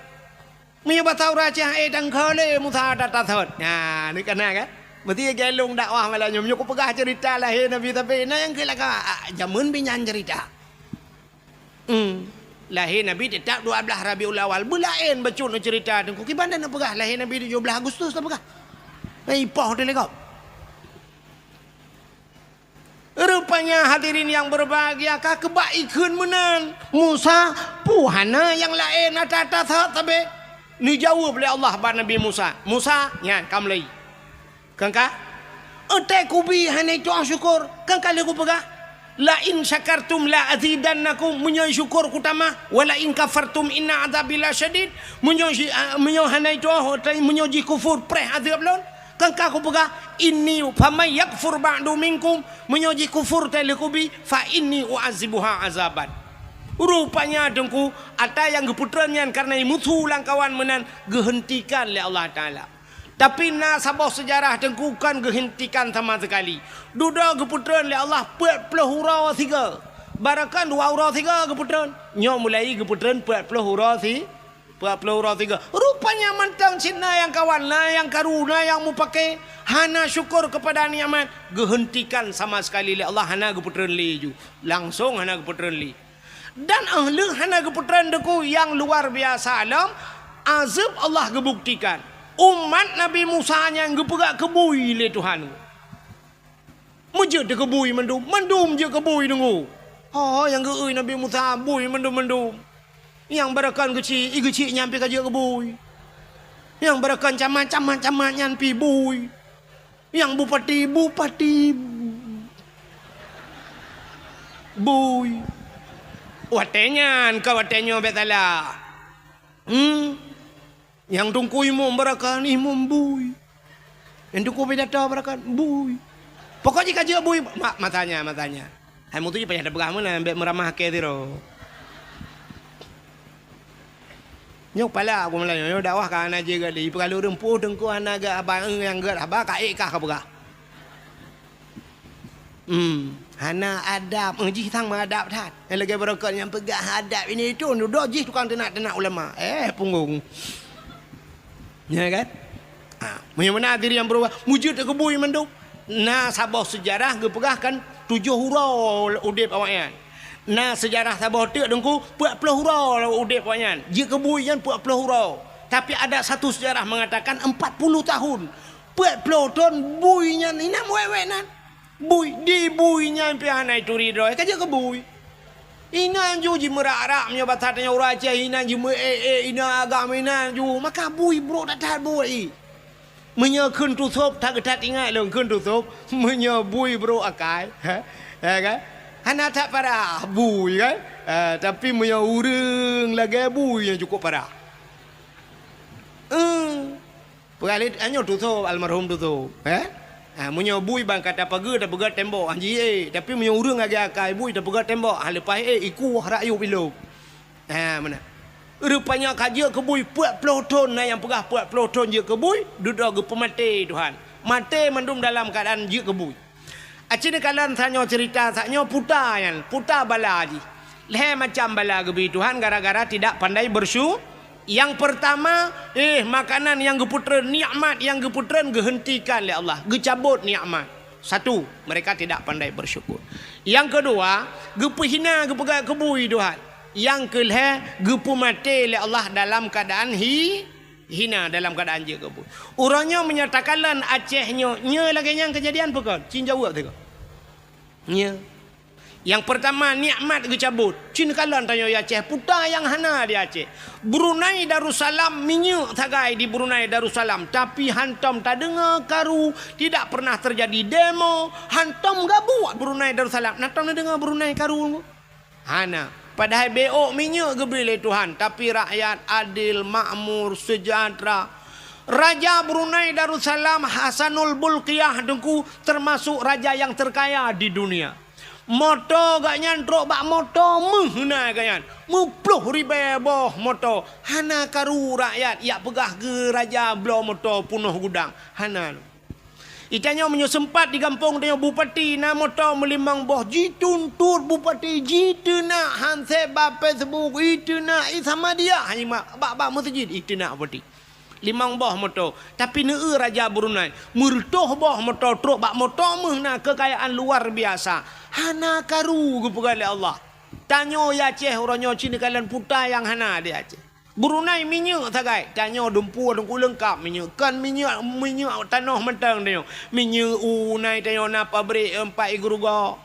Meunyoe basa ureuëng Aceh, eh, tangkho lé Musa ata-ata sot. Nah, ni kana kan? Meusti gelong dakwah malam nyoe. Meunyoe kupeugah cerita lahé Nabi, tapi na nyang keu laka, ah, jameun binyan cerita. Hmm. Lahé Nabi teutap dua blaih Rabiul Awal. Beulaén bacut neucerita Teungku. Kiban dan neupeugah lahé Nabi tujoh blaih Agustus neupeugah. Nah, ipoh teuh lé gob. Rupanya hadirin yang berbahagia, ka keubak ikheun meunan. Musa, peue hana nyang laén ata-ata that sabe? Neujaweueb lé Allah bak Nabi Musa, "Musa, nyan ka meulai. Kan ka? Eunteuk kubi hana tuah syukur, kan ka lheueh kupeugah, 'La in syakartum la azidannakum,' meunyoe syukur kutamah, 'wa la in kafartum inna adzabi lasyadid,' meunyoe si-, ah, meunyoe hana tuah, meunyoe jikufur, preh azeueb lôn. Kan ka kupeugah, 'Inni faman yakfur ba'du minkum,' meunyoe jikufur teuh lheueh kubi, 'fa inni u'adzibuha azaban.'" Rupanya Teungku, ata nyang geupeutreun nyan kareuna imusu lam kawan meunan geuheuntikan lé Allah Taala. Tapi na saboh seujarah Teungku kon geuheuntikan sama seukali. Dudoe geupeutreun lé Allah peuet ploh uroe sigoe. Barokon dua uroe sigoe geupeutreun. Nyoe mulai geupeutreun peuet ploh uroe si-, peuet ploh uroe sigoe. Rupanya mantong cit na nyang kawan, na nyang karu, na nyang mupake, hana syukur keupada nikmat, geuheuntikan sama seukali lé Allah, hana geupeutreun lé ju. Langsong hana geupeutreun lé. Dan óh lheueh hana geupeutreun Teungku nyang luar biasa lom, azeueb Allah geubuktikan. Umat Nabi Musa nyan geupeugah keu bui lé Tuhan. Meujeuet teuh keu bui mandum, mandum jeuet keu bui Teungku. Ho nyang geu-eu Nabi Musa bui mandum-mandum. Nyang barokon geuchik, igeuchik nyan pih ka jeuet keu bui. Nyang barokon camat, camat, camat nyan pih bui. Nyang bupati, bupati bui. Watée nyan ka watée nyoe bék salah. Hmm. Nyang teungku imum barokon, imum bui. Nyang teungku pidato barokon, bui. Pokok jih ka jeuet bui, ma-, masanya, masanya. Hai mutu jih payah tapeugah meunan, bék meuramah kée sidroe. Nyoe pala aku meulayeue, nyoe dakwah ka hana jeuet lé. Ipeugah lôn ureuëng peue teungku hana gét haba, nyang gét haba ka ék kah ka peugah. Hmm, hana adab. Eh, jih sang meuadab that. Nyang lagée barokon nyang peugah adab ini itu, dudoe jih tukang teunak-teunak ulama. Eh, punggong. Ya kan? Ha, meunyoe meunan diri nyang beurubah, mujud keu bui mandum. Na saboh seujarah geupeugah kan tujoh uroe udeb awaknyan. Na seujarah saboh teuk teungku, peuet ploh uroe udeb awaknyan. Jeuet keu bui nyan peuet ploh uroe. Tapi ada satu seujarah mengatakan empat puluh tahun. Peuet ploh thon bui nyan inam wék-wék nan. Bui, di bui nyan pih hana ituri droe, ka jeuet keu bui. Inan ju jimeurah-rah meunyoe basa tanyoe ureuëng Aceh, inan jimeuék-ék, inan agam inan ju, maka bui brok that-that bui. Meunyoe kheun tusôb that-that ingat lôn kheun tusôb, meunyoe bui brok akai, ha? Ya kan? Hana that parah bui kan? Ha, tapi meunyoe ureuëng lagée bui nyang cukup parah. Eh. Peugah lé, nyoe tusôb, almarhum tusôb, eh? Ha, meunyoe bui ban ka tapeugét, tapeugét tembok, han jiék. Tapi meunyoe ureuëng lagée akai bui, tapeugét tembok, ha, leupah ék, ikueh rakyueb ilôb. Ha, meunan. Rupanya ka jeuet keu bui peuet ploh thon, na nyang peugah peuet ploh thon jeuet keu bui, dudoe geupeumaté Tuhan. Maté mandum dalam keuadaan jeuet keu bui. Aci neukalon tanyoe cerita, tanyoe puta nyan, puta bala jih. Lhée macam bala geubri Tuhan gara-gara tidak pandai bersyu-, Yang pertama, eh, makanan nyang geupeutreun, nikmat nyang geupeutreun geuhentikan lé Allah, geucabot nikmat. Satu, mereka tidak pandai bersyukur. Yang kedua, geupeuhina, geupeugah keu bui Tuhan. Yang keulhée, geupeumaté lé Allah dalam keadaan hi-, hina, dalam keadaan jeuet keu bui. Uroe nyoe meunyoe takalon Aceh nyoe, nyoe lagée nyan keujadian peue kon? Cit jaweueb teuka. Nyoe. Nyang peurtama, nikmat geucabot. Cit kalon tanyoe di Aceh, peue nyang hana di Aceh. Brunei Darussalam, minyeuk sagai di Brunei Darussalam, tapi hantom tadeungoe karu, tidak pernah terjadi demo, hantom gabuek Brunei Darussalam. Na tom neudeungoe Brunei karu? Hana. Padahai B O minyeuk geubri lé Tuhan, tapi rakyat adil, makmur, sejahtera. Raja Brunei Darussalam, Hasanul Bolkiah, Teungku, termasuk raja nyang terkaya di dunia. Moto gobnyan trok bak moto meuh na gobnyan. Meuploh ribée boh moto. Hana karu rakyat jak peugah keu raja bloe moto peunoh gudang. Hana. Di tanyoe meunyoe seumpat di gampông tanyoe bupati na moto meulimong boh, jituntot bupati, jiteunak handset bak Facebook, iteunak i Samadiyah, bak, bak meuseujid iteunak bupati. Limong boh moto. Tapi neu-eu Raja Brunei, meureutôh boh moto trok bak moto meuh na keukayaan luar biasa. Hana karu geupeugah lé Allah. Tanyoe ya Aceh uroe nyoe cit neukalon puta nyang hana di Aceh. Brunei minyeuk sagai. Tanyoe dumpeue teungku leungkap minyeuk. Kon minyeuk, minyeuk tanoh mantong tanyoe. Minyeuk u nai tanyoe na pabrik, eh, pat igu rugoe.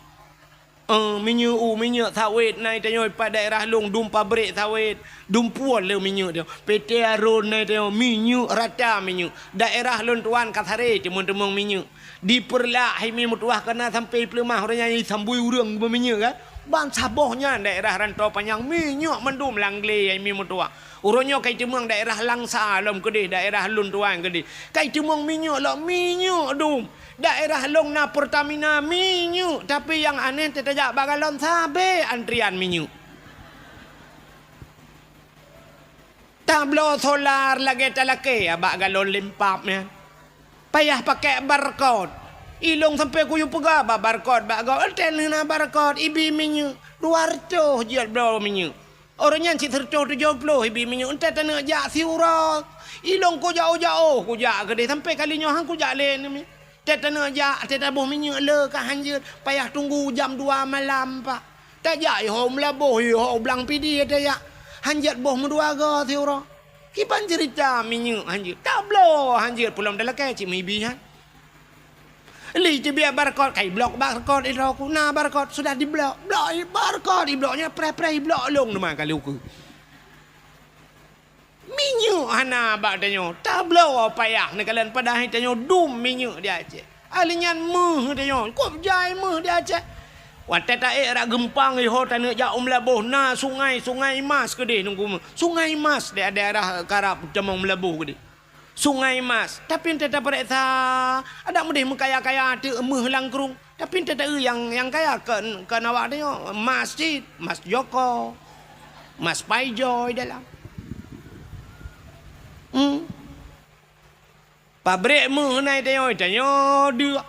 Eh, minyeuk u, minyeuk sawét nai tanyoe pat daerah lôn dum pabrik sawét. Dumpeue le minyeuk tanyoe. P T Arun nai tanyoe minyeuk rata minyeuk. Daerah lôn tuan ka saré teumon-teumon minyeuk. Di Peureulak hai mi meutuwah kana sampai peuleumah ureuëng nyan sambui ureuëng beuminyeuk kan. Ban saboh nyan daerah Rantau Panyang minyeuk mandum lam glé hai mi meutuwah. Uroe nyoe kai teumeung daerah Langsa lom keudeh, daerah lôn tuan keudeh. Kai teumeung minyeuk lom minyeuk dum. Daerah lôn na Pertamina minyeuk, tapi nyang aneh teutajak bak galon sabe antrian minyeuk. Tabloe solar lagée talakée bak galon limpab nyan. Payah pakai barcode. Ilong sampai kuyue peugah bak barcode bak gob. Enten na barcode ibi minyeuk. Dua reutôh jeuet bloe minyeuk. Ureuëng nyan cit sireutôh tujoh ploh ibi minyeuk. Enten taneuk jak siuroe. Ilong kujak-ujak oh kujak keudeh sampai kali nyoe han kujak lé nyoe. Tét taneuk jak, tét taboh minyeuk le ka hanjeuet, payah tunggu jam dua malam, Pak. Tajak iho meulaboh, iho blang pidi tajak. Hanjeuet boh meudua goe siuroe. Kiban ceurita minyeuk hanjeuet. Tabloe hanjeuet pulom dalakée cit meuibi nyan. Li teubiet barcode, kai blok barcode idroe ku. Na barcode, sudah diblok. Blok i barcode, iblok nyan preh-preh, iblok lông teuma kali ukeue. Minyeuk hana bak tanyoe, tabloe payah neukalon padahai tanyoe dum minyeuk di Aceh. Ahli nyan meuh tanyoe, kop jai meuh di Aceh. Watée taék rot geumpang iho taneuk jak u Meulaboh na sungai, Sungai Mas keudeh nunggu meuh. Sungai Mas di daerah karab tamong Meulaboh keudeh. Sungai Mas, tapi ente tapareksa adak meudeh meukaya-kaya teuk meuh lam krueng. Tapi ente taeu nyang, nyang kaya kon, kon awak tanyoe, mas cit, mas Joko, mas Paijoy dalam. Hmm. Pabrik meuh nai tanyoe, tanyoe deuk.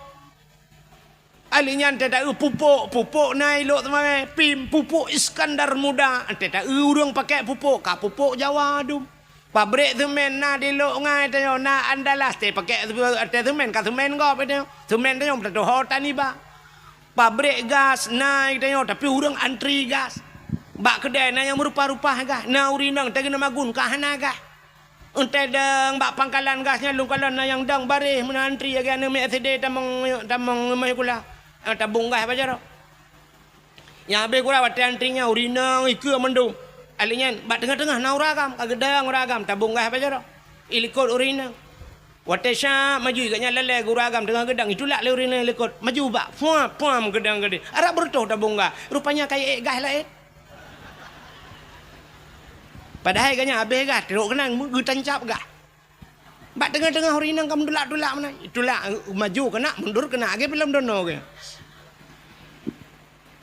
Ali nyan ente taeu pupuk, pupuk nai lok teumawé, pim, pupuk Iskandar Muda, ente taeu ureuëng pakai pupuk, ka pupuk Jawa dum. Pabrik semen na di Lok Ngai tanyoe, na Andalas, teupakék ateueh semen, ka semen gob tanyoe. Semen tanyoe tatuho taniba. Pabrik gas na tanyoe, tapi ureuëng antri gas. Bak keudai na nyang meurupa-rupa gas, na ureuëng inong teugeuna magun ka hana gas. Eunteuk dong bak pangkalan gas nyan lôn kalon na nyang dong baréh meunan antri lagée aneuk miet S D tamong, tamong meuseukula. Tabong gas bak jaroe. Nyang habéh gura watée antri nyan ureuëng inong ikeue mandum. Ali nyan bak teungoh-teungoh na ureuëng agam, ka geudong ureuëng agam tabong gas bak jaroe. Ilikot ureuëng inong. Watée syak maju gobnyan lalée gura agam teungoh geudong itulak lé ureuëng inong ilikot. Maju bak, puam, puam geudong keudeh. Arab beureutoh tabong gas. Rupanya ka iék gas laén. Padahai gobnyan habéh gas, trok keunan geutancab gas. Bak teungoh-teungoh ureuëng inong ka meutulak-tulak meunan. Tulak, maju keunak, mundur keunak, lagée filem Dono geuh.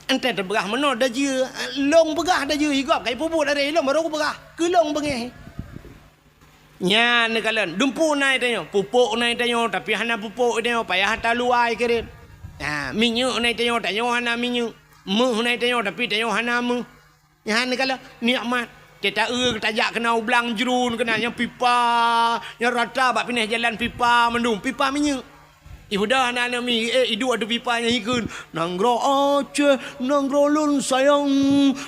Eunteuk teupeugah meunoe dajeue, lông peugah dajeue, igob ka ipeubuet lagée ilông barô kupeugah, keu lông beungéh. Nyan neukalon, dumpeue nai tanyoe, pupuk nai tanyoe, tapi hana pupuk tanyoe, payah taluwa kirém. Ha, minyeuk nai tanyoe, tanyoe hana minyeuk. Meuh nai tanyoe, tapi tanyoe hana meuh. Nyan kala nikmat. Teuta eu tajak keunoe u blang jruen keunan nyang pipa, nyang rata bak pinéh jalan pipa mandum, pipa minyeuk. Ibuda hana aneuk mi, eh, iduek ateueh pipa nyang ikheun, "Nanggroe Aceh, nanggroe lôn sayang,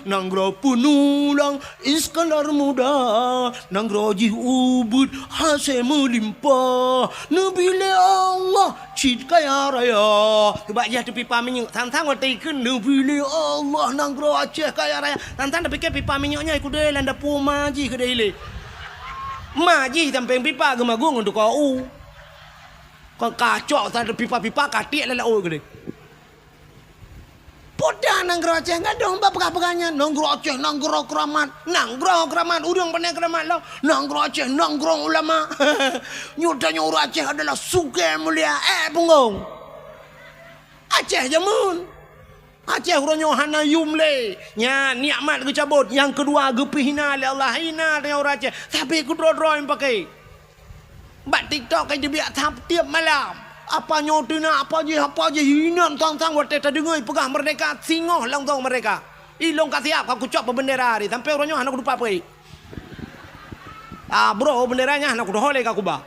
nanggroe peunulang Iskandar Muda, nanggroe jih ubit hasé meulimpah, neubi lé Allah cit kaya raya." Keubak jih ateueh pipa minyeuk, sang-sang watée ikheun, "Neubi lé Allah nanggroe Aceh kaya raya." Sang-sang tapike pipa minyeuk nyan ikudée lam dapu ma jih keudeh ilée. Ma jih sampéng pipa geumagun ngon tukoe u. Kon kacok sa pipa-pipa katiek lam laôt keudeh. Peue nanggroe Aceh gadôh bak peugah-peugah nyan, nanggroe Aceh nanggroe keuramat, nanggroe keuramat, ureuëng pane keuramat lom, nanggroe Aceh nanggroe ulama. Nyoe tanyoe ureuëng Aceh adalah sugée mulia, eh, punggong. Aceh jameun. Aceh uroe nyoe hana yum lé. Nyan nikmat geucabot, nyang keudua geupeuhina lé Allah, hina tanyoe ureuëng Aceh. Tapi keudroe-droe nyang pakai. Bak TikTok ka jibiak tiep malam. Apa nyoe teunak, apa jih, apa jih, inan sang-sang watée tadeungoe peugah merdeka, singoh langsong merdeka. Ilong ka siap ka kucok bak bendera hari, sampai uroe nyoe hana kutupat peue. Ah, bro, bendera nyan hana kudoh lé ka kuba.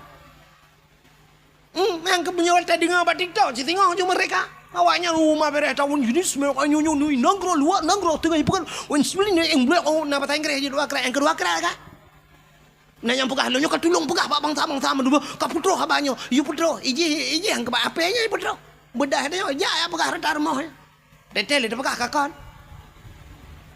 Hmm, nyang keu meunyoe tadeungoe bak TikTok, sisingoh ju meureka. Awaknyan rumah bereh tahun jenis, nyoe, nyoe, nyoe, nanggroe luwa, nanggroe teungoh ipeugah, wan sibling nyang blek, oh, na bahasa Inggréh jih dua krat, nyang keudua krat ka. Na nyang peugah, lôn nyoe ka tulông peugah bak bansa-bansa meudua, ka peutroh haba nyoe. Yue peutroh, ijih, ijih nyang keubah apé nyoe peutroh. Beudah nyoe, jak ya peugah rata rumoh nyoe. Teuntèe lé teupeugah ka kon.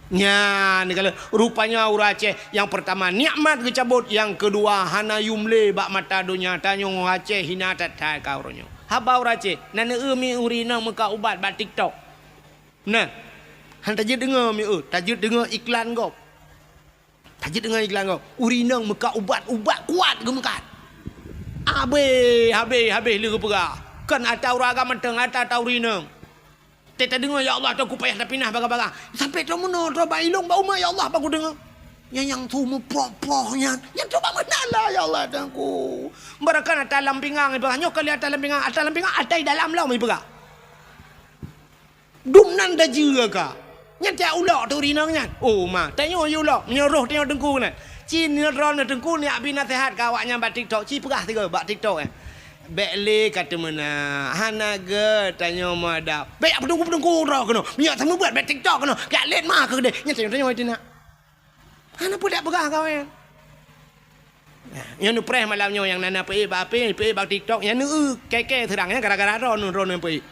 Nyan, kalau rupanya ureueng Aceh nyang peurtama nikmat geucabot, nyang keudua hana yum lé bak mata donya. Tanyoe Aceh hina that-that ka uroe nyoe. Haba ureueng Aceh, na neu-eu mi ureueng inong meukat ubat bak TikTok. Nah, han tajeuet deungoe mi eu, tajeuet deungoe iklan gob. Tajeuet deungon iklan gob, ureueng inong meukat ubat, ubat kuat geumeukat. Habéh, habéh, habéh lé geupeugah. Kon ata ureueng agam mantong, ata, ata ureueng inong. Teuka tadeungoe, "Ya Allah, teuka payah tapinah bagah-bagah." Sampai troh meunoe, troh bak ilong, bak umat, "Ya Allah, bak kudeungoe." Nyan nyang su meuproh-proh nyan. Nyan troh bak meunan lah, "Ya Allah, teuka." Barakan ata lam pingang, ipeugah. Nyoe kali ata lam pingang, ata lam pingang, ata i dalam lom, ipeugah. Dum nan dajeue ka. Nyan tiak ulok tu rinong nyan. Oh, ma, tanyoe yue ulok. Meunyoe roh tanyoe teungku nyan. Ci nyoe droeneuh teungku, neujak bi naseuhat keu awaknyan bak TikTok. Ci peugah sigoe bak TikTok, eh. Bèk lé ka teumeunak. Hana gèt tanyoe meuadab. Bèk jak peuteungku-peuteungku droe keunoe. Meunyoe seumeubeuet bak TikTok keunoe. Kajak lét ma keu keudéh. Nyan tanyoe, tanyoe teunak. Hana peue jak peugah kawen. Nyoe neupreh malam nyoe nyang na, na peuék bak H P, peuék bak TikTok, nyan neu-eu kèe-kèe seurang nyan gara-gara droeneuh, droeneuh peuék.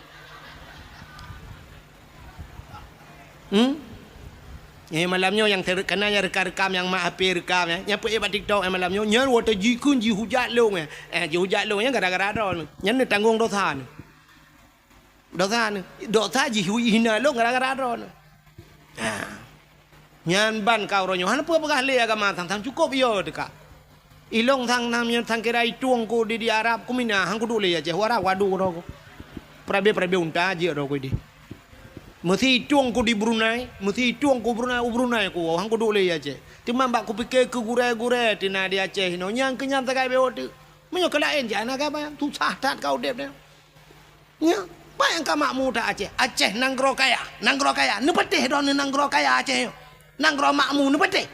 Hmm? Nyoe malam nyoe nyang ter-, kana nyang rekam-rekam nyang mak H P rekam nyan, nyang peuék bak TikTok nyan malam nyoe, nyan watèe jikheun jihujat lôn nyan. Eh, jihujat lôn nyan gara-gara droeneuh. Nyan neutanggong dosa neuh. Dosa neuh, dosa jih hina lôn gara-gara droeneuh. Ha. Nyan ban ka uroe nyoe, hana peue peugah lé agama sang-sang cukôp yo teuka. Ilong sang-sang nyan sang kira itueng ku di, di Arab ku mina, han kuduek lé Aceh, u Arab wadu droe ku. Peurabe-peurabe unta jeuet droe ku di. Meusi itueng ku di Brunei, meusi itueng ku Brunei, u Brunei ku, han kuduek lé Aceh. Teuma bak kupike keu gurèe-gurèe teuh na di Aceh inoe, nyan keu nyan sagai beu teuk. Meunyoe keu laén jih hana gaba, susah that ka udép nyoe. Nyoe, peue nyang ka makmu that Aceh? Aceh nanggroe kaya, nanggroe kaya. Neupatéh droeneuh nanggroe kaya Aceh nyoe. Nanggroe makmu neupatéh.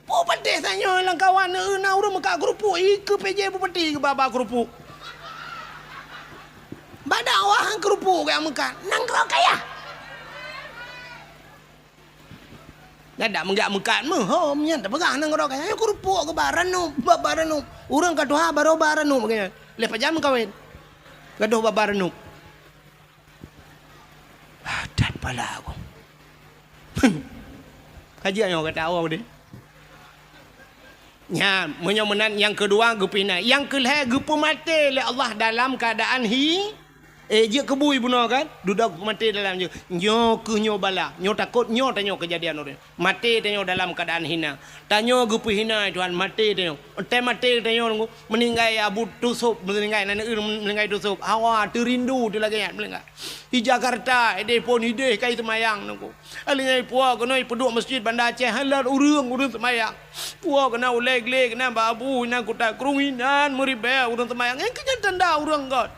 Peue patéh tanyoe lam kawan neu-eu na ureueng meukat keurupuk, ikeue P J Bupati geuba-ba keurupuk. Bak dakwah han keurupuk geuh meukat. Nanggroe kaya. Nyan dak meugak meukat meuhom nyan tapeugah nanggroe kaya. Nyan keurupuk geuba ranup, ba-ba ranup. Ureueng ka tuha barô ba ranup geuh nyan. Lheueh pajan meukawen. Gadoh ba-ba ranup. Ah, that pala aku. Ka jeuet nyoe gata awak deh. Nyan, meunyoe meunan nyang keudua geupeuhina. Nyang keulhèe geupeumaté lé Allah dalam keuadaan hi, eh, jeuet keu bui bunoe kan? Dudoe geupeumaté dalam jeuet. Nyoe keuh nyoe bala, nyoe takot, nyoe tanyoe keujadian ureueng. Maté tanyoe dalam keuadaan hina. Tanyoe geupeuhina, Tuhan, maté tanyoe. Watèe maté tanyoe, meuninggai Abu Tusub, meuninggai, na neu-eu meuninggai Tusub. Hawa, teurindu, teulagèe nyan meuninggai. Di Jakarta, idéh phôn idéh ka iseumayang nangku. Alèh nyan ipuwoe keunoe ipeuduek meuseujid Banda Aceh, han lôn ureueng, ureueng seumayang. Puwoe keunoe ulèe glé keunoe bak abu inan kuta krueng inan meuribèe ureueng seumayang. Nyan keuh nyan tanda ureueng göt.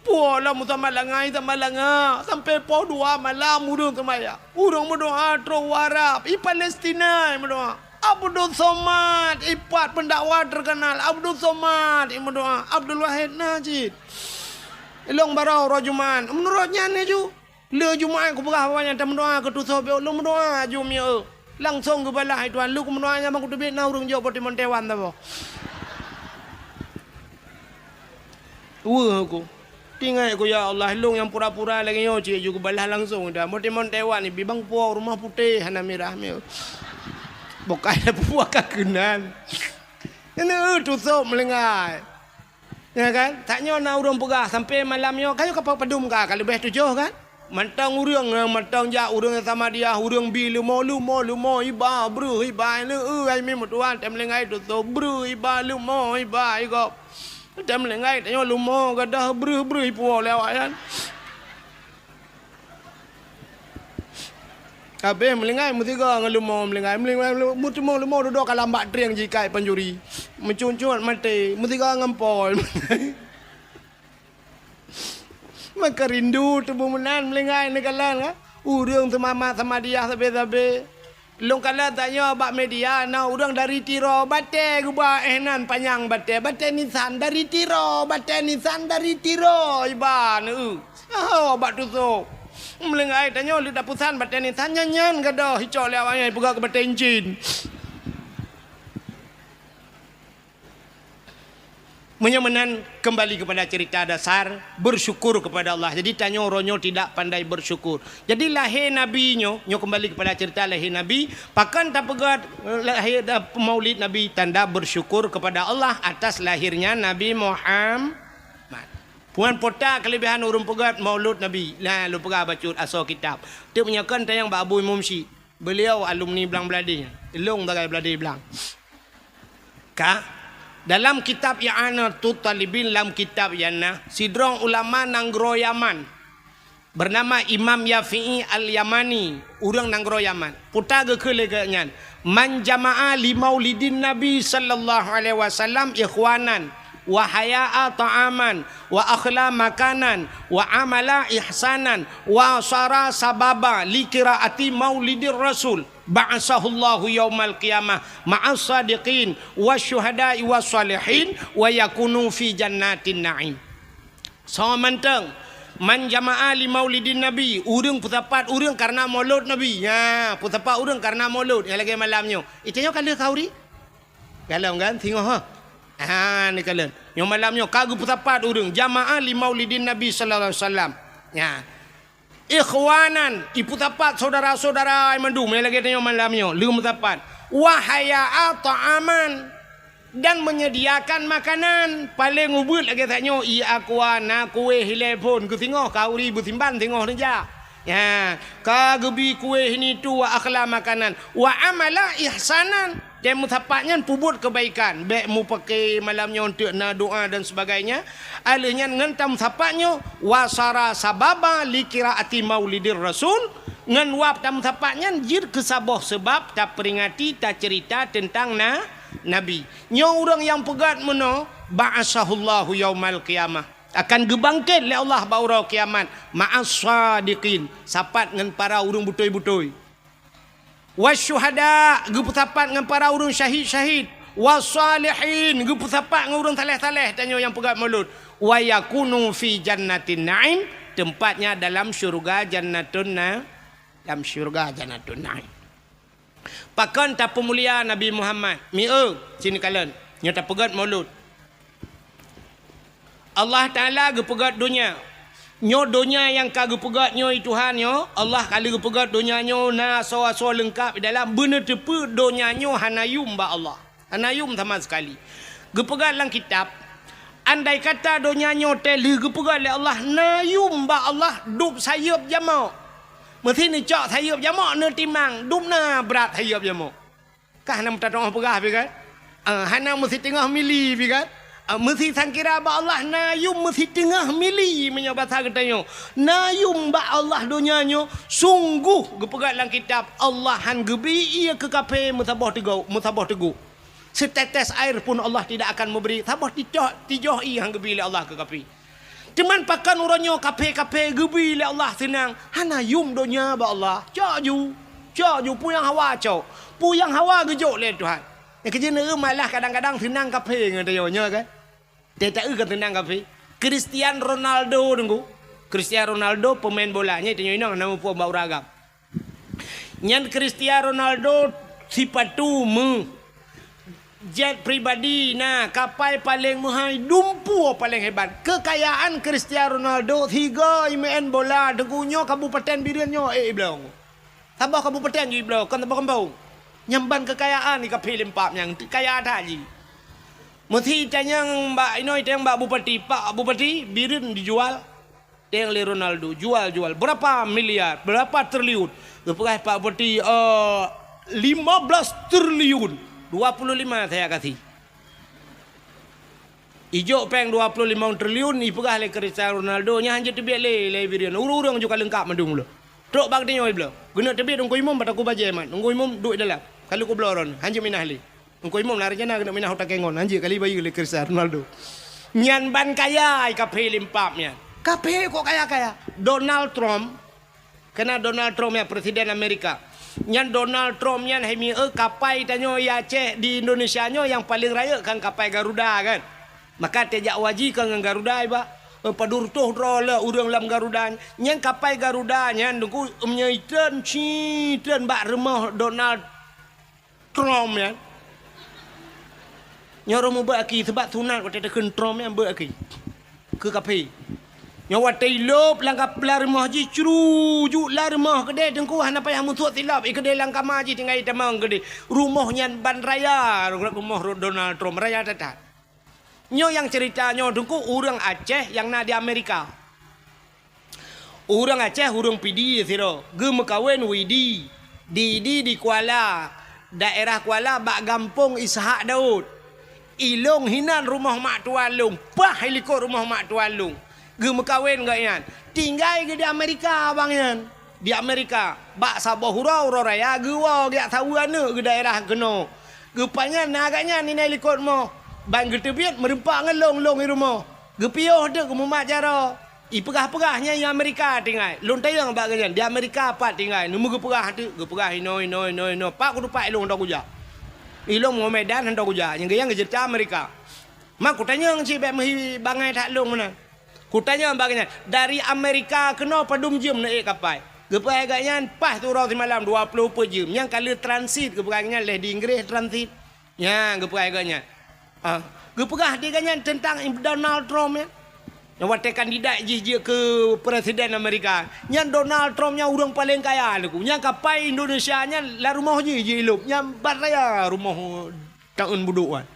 Puwoe lom meusamat langa, samat langa, sampoe poh dua malam ureueng seumayang. Ureueng meudoa trok u Arab, i Palestina meudoa. Abdul Somad, ipat pendakwah terkenal. Abdul Somad, imeudoa. Abdul Wahid Najid. Ilong barô uroe Jumat. Meunurot nyan laju. Lheueh Jumat kupeugah awaknyan tameudoa keu Tusub, lôn meudoa aju mieu. Langsong geubalah, "Hai Tuhan, lôn kumeudoa nyan ban kuteubiet na ureueng jok boh timon Taiwan saboh." Weueh ku. Tinggai ku, "Ya Allah, lôn nyang pura-pura lagèe nyoe cit ju geubalah langsong dah. Boh timon Taiwan ibi bang puwoe rumoh putéh hana mirah mieu." Bukai puwoe ka keunan. Nyan, eh, Tusub meulinggai. Ya kan? Tanyoe na ureueng peugah, sampoe malam nyoe, ka nyoe ka padum ka, ka leubeh tujoh kan? Mantong ureueng, mantong jak ureueng Samadiyah, ureueng bi leumo, leumo, leumo, iba, breuh, iba, leu, ai mi meutuah, tém linggai tutob, breuh, iba, leumo, iba, igop. Tém linggai tanyoe leumo, gadoh, breuh, breuh, ipuwoe lé awaknyan. Habéh meulinggai meusigoe ngon leumo meulinggai. Meulinggai, meulinggai, meuteumé leumo dudoe ka lam bak trieng jikai pancuri. Meucut-cut maté, meusigoe ngon pol. Maka rindu teubeuh meunan meulinggai neukalon, kan? Ureueng seumamat Samadiyah sabé-sabé. Lôn kalon tanyoe bak media, na ureuëng dari Tiro, batée geuba éh nan panyang batée, batée Nissan dari Tiro, batée Nissan dari Tiro, iban, eu. Oh, bak tusoe. Meulinggai tanyoe leuet tapusan batée Nissan nyan, nyan gadôh icok lé awaknyan ipeugah keu batée incin. Meunyoe meunan, kembali kepada cerita dasar, bersyukur kepada Allah. Jadi, tanyoe uroe nyoe tidak pandai bersyukur. Jadi, lahé Nabi nyoe, nyoe kembali kepada cerita lahé Nabi, pakon tapeugét, eh, lahé, eh, maulid Nabi, tanda bersyukur kepada Allah atas lahirnya Nabi Muhammad. Puan pota kelebihan ureuëng peugét maulud Nabi. Nah, lôn peugah bacut asoe kitab. Teuk meunyoe kon tayang bak Abu Imum Syik. Beliau alumni Blang Bladé. Ilong sagai Bladé Blang. Ka, dalam kitab I'anatut Talibin, lam kitab nyan na, sidroe ulama nanggroe Yaman, bernama Imam Yafi'i Al-Yamani, ureuëng nanggroe Yaman. Puta geukheun lé geuh nyan, "Man jama'a li maulidin Nabi sallallahu alaihi wasallam ikhwanan, wa haya'a ta'aman, wa akhla makanan, wa amala ihsanan, wa sara sababa li qiraati maulidir rasul, ba'asahullahu yaumal qiyamah ma'as sadiqin, wa syuhada'i wa salihin, wa yakunu fi jannatin na'im." Soe mantong, man jama'a li maulidin Nabi, ureuëng peusapat ureuëng karena maulud Nabi. Ya, peusapat ureuëng karena maulud. Nyang lagée malam nyoe. Itu nyoe ka lheueh khauri? Galom kan? Singoh ha. Ha, ni kalon. Nyoe malam nyoe ka geupeusapat ureuëng jamaah li maulidin Nabi sallallahu alaihi wasallam. Ya. Ikhwanan, ipeusapat saudara-saudara mandum nyang lagée tanyoe malam nyoe, leuem sapat. Wa haya'a ta'aman, dan menyediakan makanan. Paleng ubeuet lagée tanyoe, i akwa na kueh ilée phon keu singoh, khauri beusimban singoh neujak. Ya, ka geubi kueh ini tu wa akhla makanan. Wa amala ihsanan. Dan meusapat nyan peubuet keubaikan, bék mupake malam nyoe eunteuk na doa dan sebagainya. Aleuh nyan ngon tameusapat nyoe, wa sara sababa li qiraati maulidir rasul, ngon wab tameusapat nyan jeuet keu saboh seubab taperingati, taceurita teuntang na, Nabi. Nyoe ureuëng nyang peugét meunoe, ba'asahullahu yaumal qiyamah, akan geubangket lé Allah bak uroe kiamat, ma'as sadiqin, sapat ngon para ureuëng beutôi-beutôi. Wasyuhada, geupeusapat ngon para ureuëng syahid-syahid. Wasalihin, geupeusapat ngon ureuëng saleh-saleh, tanyoe nyang peugét maulud. Wa yakunu fi jannatin na'im, tempatnya dalam syurga Jannatun Na-, dalam syurga Jannatun Na'im. Pakon tapeumulia Nabi Muhammad? Mieu, sini kalon. Nyoe tapeugét maulud. Allah Taala geupeugét donya. Nyoe donya nyang ka geupeugét nyoe, Tuhan nyoe, Allah ka lheueh geupeugét donya nyoe na asoe-asoe leungkap di dalam, beuneuteupeu donya nyoe hana yum bak Allah. Hana yum sama sekali. Geupeugét lam kitab, andai kata donya nyoe teuh lheueh geupeugét lé Allah, na yum bak Allah dub sayeuep jamok. Meusi neucok sayeuep jamok neutimang, dub na brat sayeuep jamok. Kah na meutatong peugah pi kan? Ah, hana meusi teungoh mili pi kan? Ah, meusi sangkira bak Allah na yum meusi teungoh mili meunyoe basa geutanyoe. Na yum bak Allah donya nyoe, sungguh geupeugah lam kitab, Allah han geubri ié keu kaphé meusaboh teugok, meusaboh teugok. Setetes air pun Allah tidak akan memberi, saboh tijoh, tijoh ié han geubri lé Allah keu kaphé. Teuma pakon uroe nyoe kaphé-kaphé geubri lé Allah seunang, hana yum donya bak Allah. Cok ju, cok ju, peue nyang hawa cok. Peue nyang hawa geujok lé Tuhan. Nyang keujeuet neueu malah kadang-kadang seunang kaphé ngon tanyoe nyoe kan. Teuta eu kan seunang kaphé. Cristiano Ronaldo deungoe. Cristiano Ronaldo pemain bola, nyan tanyoe inong hana muphom bak ureueng agam. Nyan Cristiano Ronaldo sipatu meu, jet pribadi na, kapai paleng meuhai, dumpeue paleng hebat. Keukayaan Cristiano Ronaldo sigoe imeu'en bola deungoe nyoe kabupaten Bireuen nyoe, eh, ibloe. Saboh kabupaten jih ibloe, kon saboh gampông. Nyan ban keukayaan di kaphé limpak nyang kaya that jih. Meusi tanyong bak inoe, tanyong bak bupati, "Pak Bupati, Bireuen dijual." Teng lé Ronaldo, jual-jual. Berapa miliar? Berapa triliun? Geupeugah Pak Bupati, eh, lima belas triliun. Dua puluh lima saya kasih. Ijok péng dua puluh lima triliun, ipeugah lé Cristiano Ronaldo, nyan hanjeuet teubiet lé, lé Bireuen. Ureueng-ureueng juga leungkap mandum lom. Trok bak tanyoe ibloe. Geuneuk teubiet Teungku Imum bak takue bajée mat. Teungku Imum duek dalam. Ka lheueh kubloe droeneuh. Hanjeuet minah lé. Teungku Imum na rencana keuneuk minah u Takengon, hanjeuet kali bayeue lé Cristiano Ronaldo. Nyan ban kaya i kaphé limpak nyan. Kaphé kok kaya-kaya. Donald Trump, kena Donald Trump ya, Presiden Amerika. Nyan Donald Trump nyan hai mieu kapai tanyoe di Aceh, di Indonesia nyoe nyang paleng rayeuk kan kapai Garuda kan. Maka teuh jak haji kan ngon Garuda iba. Eh, padum reutôh droe le ureuëng lam Garuda. Nyan kapai Garuda nyan Teungku meunyoe itreun, ci treun bak rumoh Donald Trump nyan. Nyoe ureuëng mubeuet aki, sabab sunat watée takheun Trump nyan beuet aki. Keu kaphé. Nyoe watée ilop lam kap-, lam rumoh jih, crujuk lam rumoh keudeh Teungku, hana payah musuek silop, i keudeh lam kama jih tinggai itamong keudeh. Rumoh nyan ban raya, rumoh Donald Trump, raya that-that. Nyoe nyang cerita nyoe Teungku, ureuëng Aceh nyang na di Amerika. Ureuëng Aceh, ureuëng Pidie sidroe, geumeukawen Widi, di, di, di Kuala, daerah Kuala bak gampông Ishak Daud. Ilong hinan rumoh mak tuan lôn, paih likot rumoh mak tuan lôn. Geumeukawen gobnyan. Tinggai geuh di Amerika abang nyan. Di Amerika, bak saboh uroe, uroe raya geuwoe geujak saweue aneuëk geuh daerah keunoe. Geupanyang na gobnyan inan likot rumoh. Ban geuteubiet meureumpok ngon lôn, lôn i rumoh. Geupiôh teuk geumumat jaroe. Ipeugah-peugah nyan i Amerika tinggai. Lôn tanyong bak gobnyan, di Amerika pat tinggai. Neumeu geupeugah teuk, geupeugah inoe, inoe, inoe, inoe. Pat kuteumpat ilong hana kujak. Ilong Muhammadan hana kujak. Nyang geuyan geuceurita Amerika. Ma kutanyong cit bék meuhi bangai that lôn meunan. Kutanyong bak gobnyan, dari Amerika keunoe padum jeuem neuék kapai? Geupeugah gobnyan, paih siuroe simalam dua ploh peuet jeuem. Nyang ka lheueh transit, geupeugah gobnyan lheueh di Inggréh transit. Nyan geupeugah gobnyan. Ah, geupeugah di gobnyan teuntang Donald Trump nyan. Nyang watée kandidat jih jeuet keu presiden Amerika. Nyan Donald Trump nyan ureuëng paleng kaya Teungku. Nyan kapai Indonesia nyan lam rumoh jih, jih ilop. Nyan ban raya rumoh taun budok wan.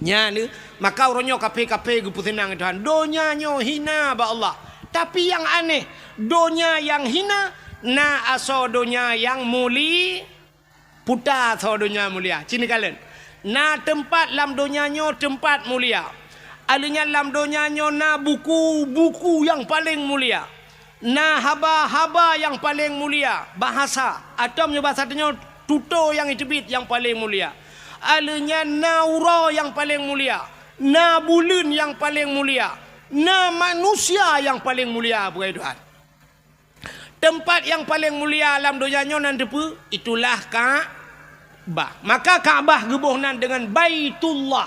Nyan, maka uroe nyoe kaphé-kaphé geupeuseunang Tuhan. Donya nyoe hina bak Allah. Tapi nyang aneh, donya nyang hina na asoe donya nyang muli-, puta asoe donya mulia. Ci neukalon. Na teumpat lam donya nyoe teumpat mulia. Alheuh nyan lam donya nyoe na buku-buku nyang paleng mulia. Na haba-haba nyang paleng mulia, bahasa, atau meunyoe bahasa tanyoe tutoe nyang iteubiet nyang paleng mulia. Alheuh nyan na uroe nyang paleng mulia, na buleuen nyang paleng mulia, na manusia nyang paleng mulia, peugah Tuhan. Teumpat nyang paleng mulia lam donya nyoe nan teupeue? Itulah Ka-, Ka'bah. Maka Ka'bah geuboh nan deungon Baitullah,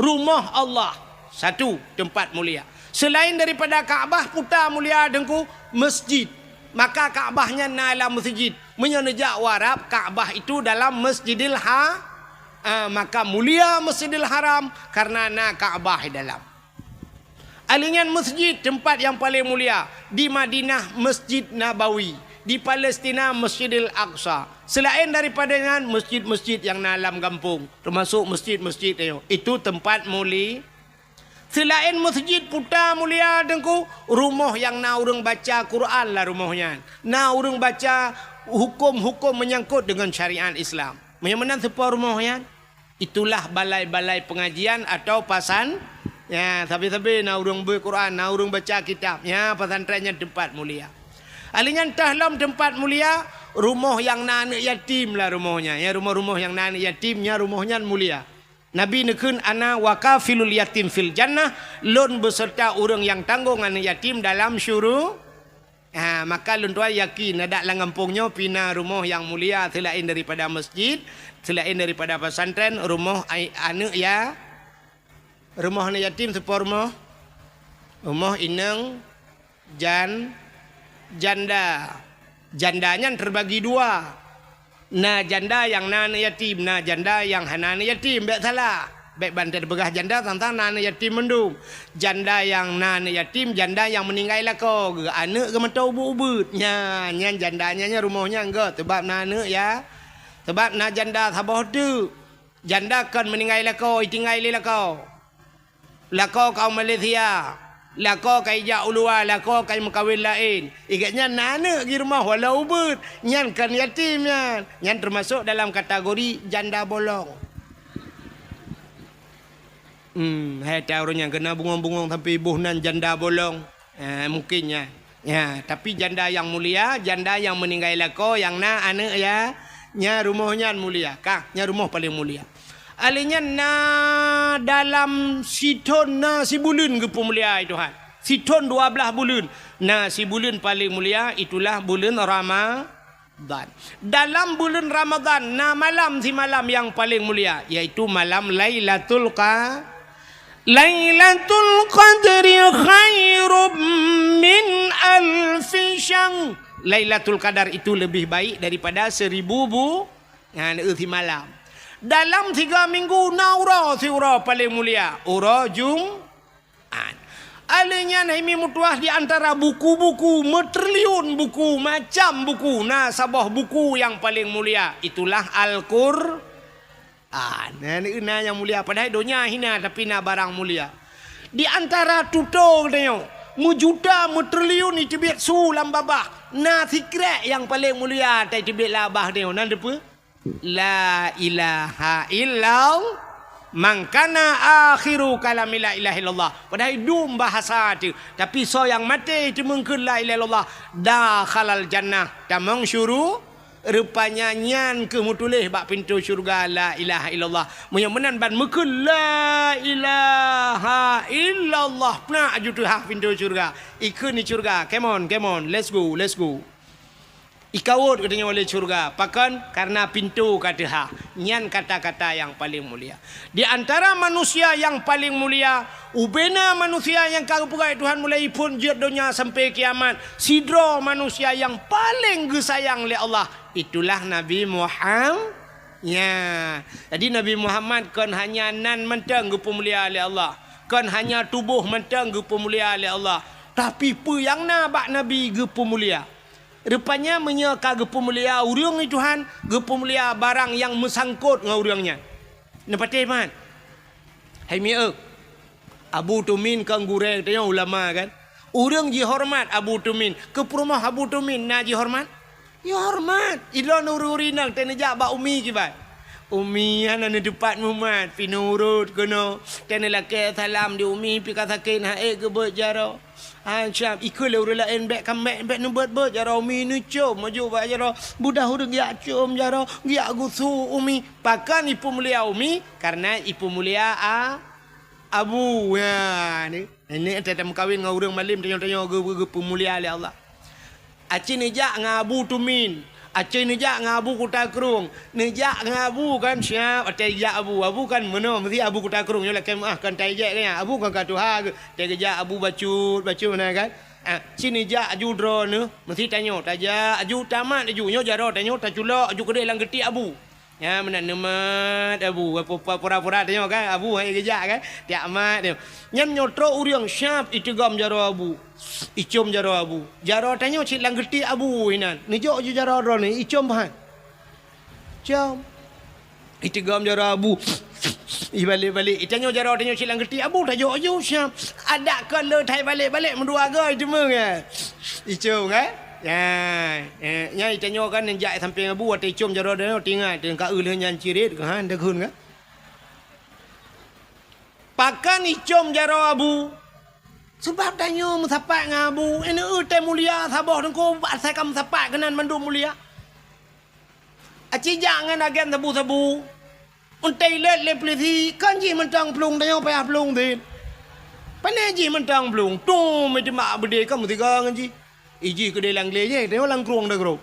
rumoh Allah. Satu, teumpat mulia. Selain daripada Ka'bah, puta mulia Teungku, masjid. Maka Ka'bah nyan na lam masjid. Meunyoe neujak u Arab, Ka'bah itu dalam Masjidil Ha-, ah, maka mulia Masjidil Haram karena na Ka'bah di dalam. Alheuh nyan masjid, teumpat nyang paleng mulia, di Madinah Masjid Nabawi, di Palestina Masjidil Aqsa. Selaén daripada nyan, masjid-masjid nyang na lam gampông, teumasok masjid-masjid nyoe, itu teumpat muli-, selaén masjid puta mulia Teungku, rumoh nyang na ureuëng baca Quran lam rumoh nyan, na ureuëng baca huköm-huköm meunyangkot deungon syariat Islam. Meunyoe meunan soe po rumoh nyan? Itulah balai-balai pengajian atau pasan-, ya, sabe-sabe na ureuëng bui Quran, na ureuëng baca kitab. Ya, pesantren nyan teumpat mulia. Alheuh nyan teuh lom teumpat mulia, rumoh nyang na aneuëk yatim lam rumoh nyan. Ya, rumoh-rumoh nyang na aneuëk yatim, nyan rumoh nyan mulia. Nabi neukheun, "Ana wa kafilul yatim fil jannah," lôn beuseurta ureuëng nyang tanggong aneuëk yatim dalam syuru-, Ha, maka lôn tuan yakin, adak lam gampông nyoe pih na rumoh nyang mulia selaén daripada masjid, selaén daripada pesantren, rumoh ai-, aneuëk ya-, rumoh aneuëk yatim soe po rumoh? Rumoh inong jan-, janda. Janda nyan teubagi dua. Na janda nyang na aneuëk yatim, na janda nyang hana aneuëk yatim, bék salah. Bék ban tapeugah janda sang-sang na aneuëk yatim mandum. Janda nyang na aneuëk yatim, janda nyang meuninggai lakoe geuh, aneuëk geuh mantong ubeuet-ubeuet. Nyan, nyan janda nyan, nyan rumoh nyan geuh, sabab na aneuëk ya. Sabab na janda saboh teuk. Janda kon meuninggai lakoe, itinggai lé lakoe. Lakoe ka u Malaysia, lakoe ka ijak u luwa, lakoe ka imeukawen laén. Igak nyan na aneuëk di rumoh walau ubeuet, nyan kon yatim nyan. Nyan teumasok dalam kategori janda bolong. Hmm, hai ta ureuëng nyang keuneuk bungong-bungong sampoe iboh nan janda bolong. Eh, mungkin nyan. Ya, tapi janda nyang mulia, janda nyang meuninggai lakoe, nyang na aneuëk ya, nyan rumoh nyan mulia. Kah, nyan rumoh paleng mulia. Alheuh nyan na dalam sithon na sibuleuen geupeumulia Tuhan. Sithon dua blaih buleuen. Na sibuleuen paleng mulia, itulah buleuen Rama-, Ramadan. Dalam buleuen Ramadan na malam simalam nyang paleng mulia, yaitu malam Lailatul Qa-, Lailatul Qadri khairum min alfi syahr. Lailatul Qadar itu lebih baik daripada seribu bu-, nyan, eh, simalam. Dalam tiga minggu na uroe siuroe paleng mulia, uroe Jum-, An. Alheuh nyan hai mi meutuah di antara buku-buku, meutriliun buku, macam buku, na saboh buku nyang paleng mulia, itulah Al-Qur'an. Nah, na nyang mulia, padahai donya hina, tapi na barang mulia. Di antara tutoe geutanyoe, meujuta, meutriliun iteubiet su lam babah, na sikrek nyang paleng mulia, tai teubiet lam babah tanyoe, na teupeue? La ilaha illallah. Man kana akhiru kalami la ilaha illallah. Padahai dum bahasa teuh. Tapi soe nyang maté teumeung kheun la ilaha illallah, dakhalal jannah, tamong syuru-, rupanya nyan keuh meutuléh bak pintoe syeuruga la ilaha illallah. Meunyoe meunan ban meukheun la ilaha illallah, peunak aju teuhah pintoe syeuruga. Ikheun di syeuruga, "Come on, come on, let's go, let's go." Ikawot geutanyoe lé syeuruga. Pakon? Kareuna pintoe ka teuhah. Nyan kata-kata nyang paleng mulia. Di antara manusia nyang paleng mulia, ubena manusia nyang ka geupeugah Tuhan mulai phon jeuet donya sampai kiamat, sidroe manusia nyang paleng geusayang lé Allah, itulah Nabi Muham-, nya. Jadi, Nabi Muhammad kon hanya nan mantong geupeumulia lé Allah, kon hanya tuboh mantong geupeumulia lé Allah, tapi peue nyang na bak Nabi geupeumulia. Rupanya meunyoe ka geupeumulia ureuëng di Tuhan, geupeumulia barang nyang meusangkot ngon ureuëng nyan. Neupatéh mat. Hai mieu, Abu Tumin kon gurée tanyoe ulama kan? Ureuëng jihoreumat Abu Tumin. Keu peurumoh Abu Tumin na jihoreumat? Jihoreumat. Ilôn ureuëng-ureuëng inong teuneujak bak umi kiban. Umi hana neuteupat mumat, pi nurot keunoe. Teuneulakée salam di umi pi ka sakét, han ék geubeuet jaroe. An siab ikeu lé ureuëng laén bék ka mék bék neubeuet-beuet jaroe umi neucom maju bak jaroe. Budah ureuëng geujak com jaroe, geujak gusue umi. Pakon ipeumulia umi? Kareuna ipeumulia a-, abu. Ya, ni. Ini teuh tameukawen ngon ureuëng malem tanyoe-tanyoe geu-, geu-, geupeumulia lé Allah. Aci neujak ngon Abu Tumin, aci neujak ngon Abu Kuta Krueng, neujak ngon Abu kan siab, watée jak Abu, Abu kan meunoe meusi Abu Kuta Krueng nyoe lakée meuáh kan tai jek kan, Abu kan ka tuha geuh, watée geujak Abu bacut, bacut meunan kan. Ah, ci neujak aju droeneuh, meusi tanyoe, tajak aju tamat aju, nyoe jaroe tanyoe taculok aju keudeh lam geuti Abu. Nyan meunan neumat Abu, pura-pura tanyoe kan, Abu hai geujak kan, tiak mat nyoe. Nyan nyoe trok ureuëng siab iteugom jaroe Abu. Icom jaroe Abu. Jaroe tanyoe cit lam geuti Abu inan. Neujok ju jaroe droeneuh, icom bahan. Com. Iteugom jaroe Abu. Ibalek-balek. Itanyoe jaroe tanyoe cit lam geuti Abu, tajok ju siab. Adak kon le thai balek-balek meudua goe iteumeueng, ya. Icom kan? Ya. Eh, nyan itanyoe kan neujak sampéng Abu, watée icom jaroe droeneuh, tingat, teuka eu lheueh nyan cirit, kan, deughun kan? Pakon icom jaroe Abu? Sabab tanyoe meusapat ngon Abu, ineuk teuh mulia saboh teungku, asai ka meusapat keunan mandum mulia. Aci jak ngon agen sabu-sabu, untée ilét lé pulisi, kon jih mantong plueng, tanyoe payah plueng sit. Pane jih mantong plueng, tum, iteumak beudé ka meusigoe ngon jih. Ijih keudeh lam glé jih, tanyoe lam krueng dagroe.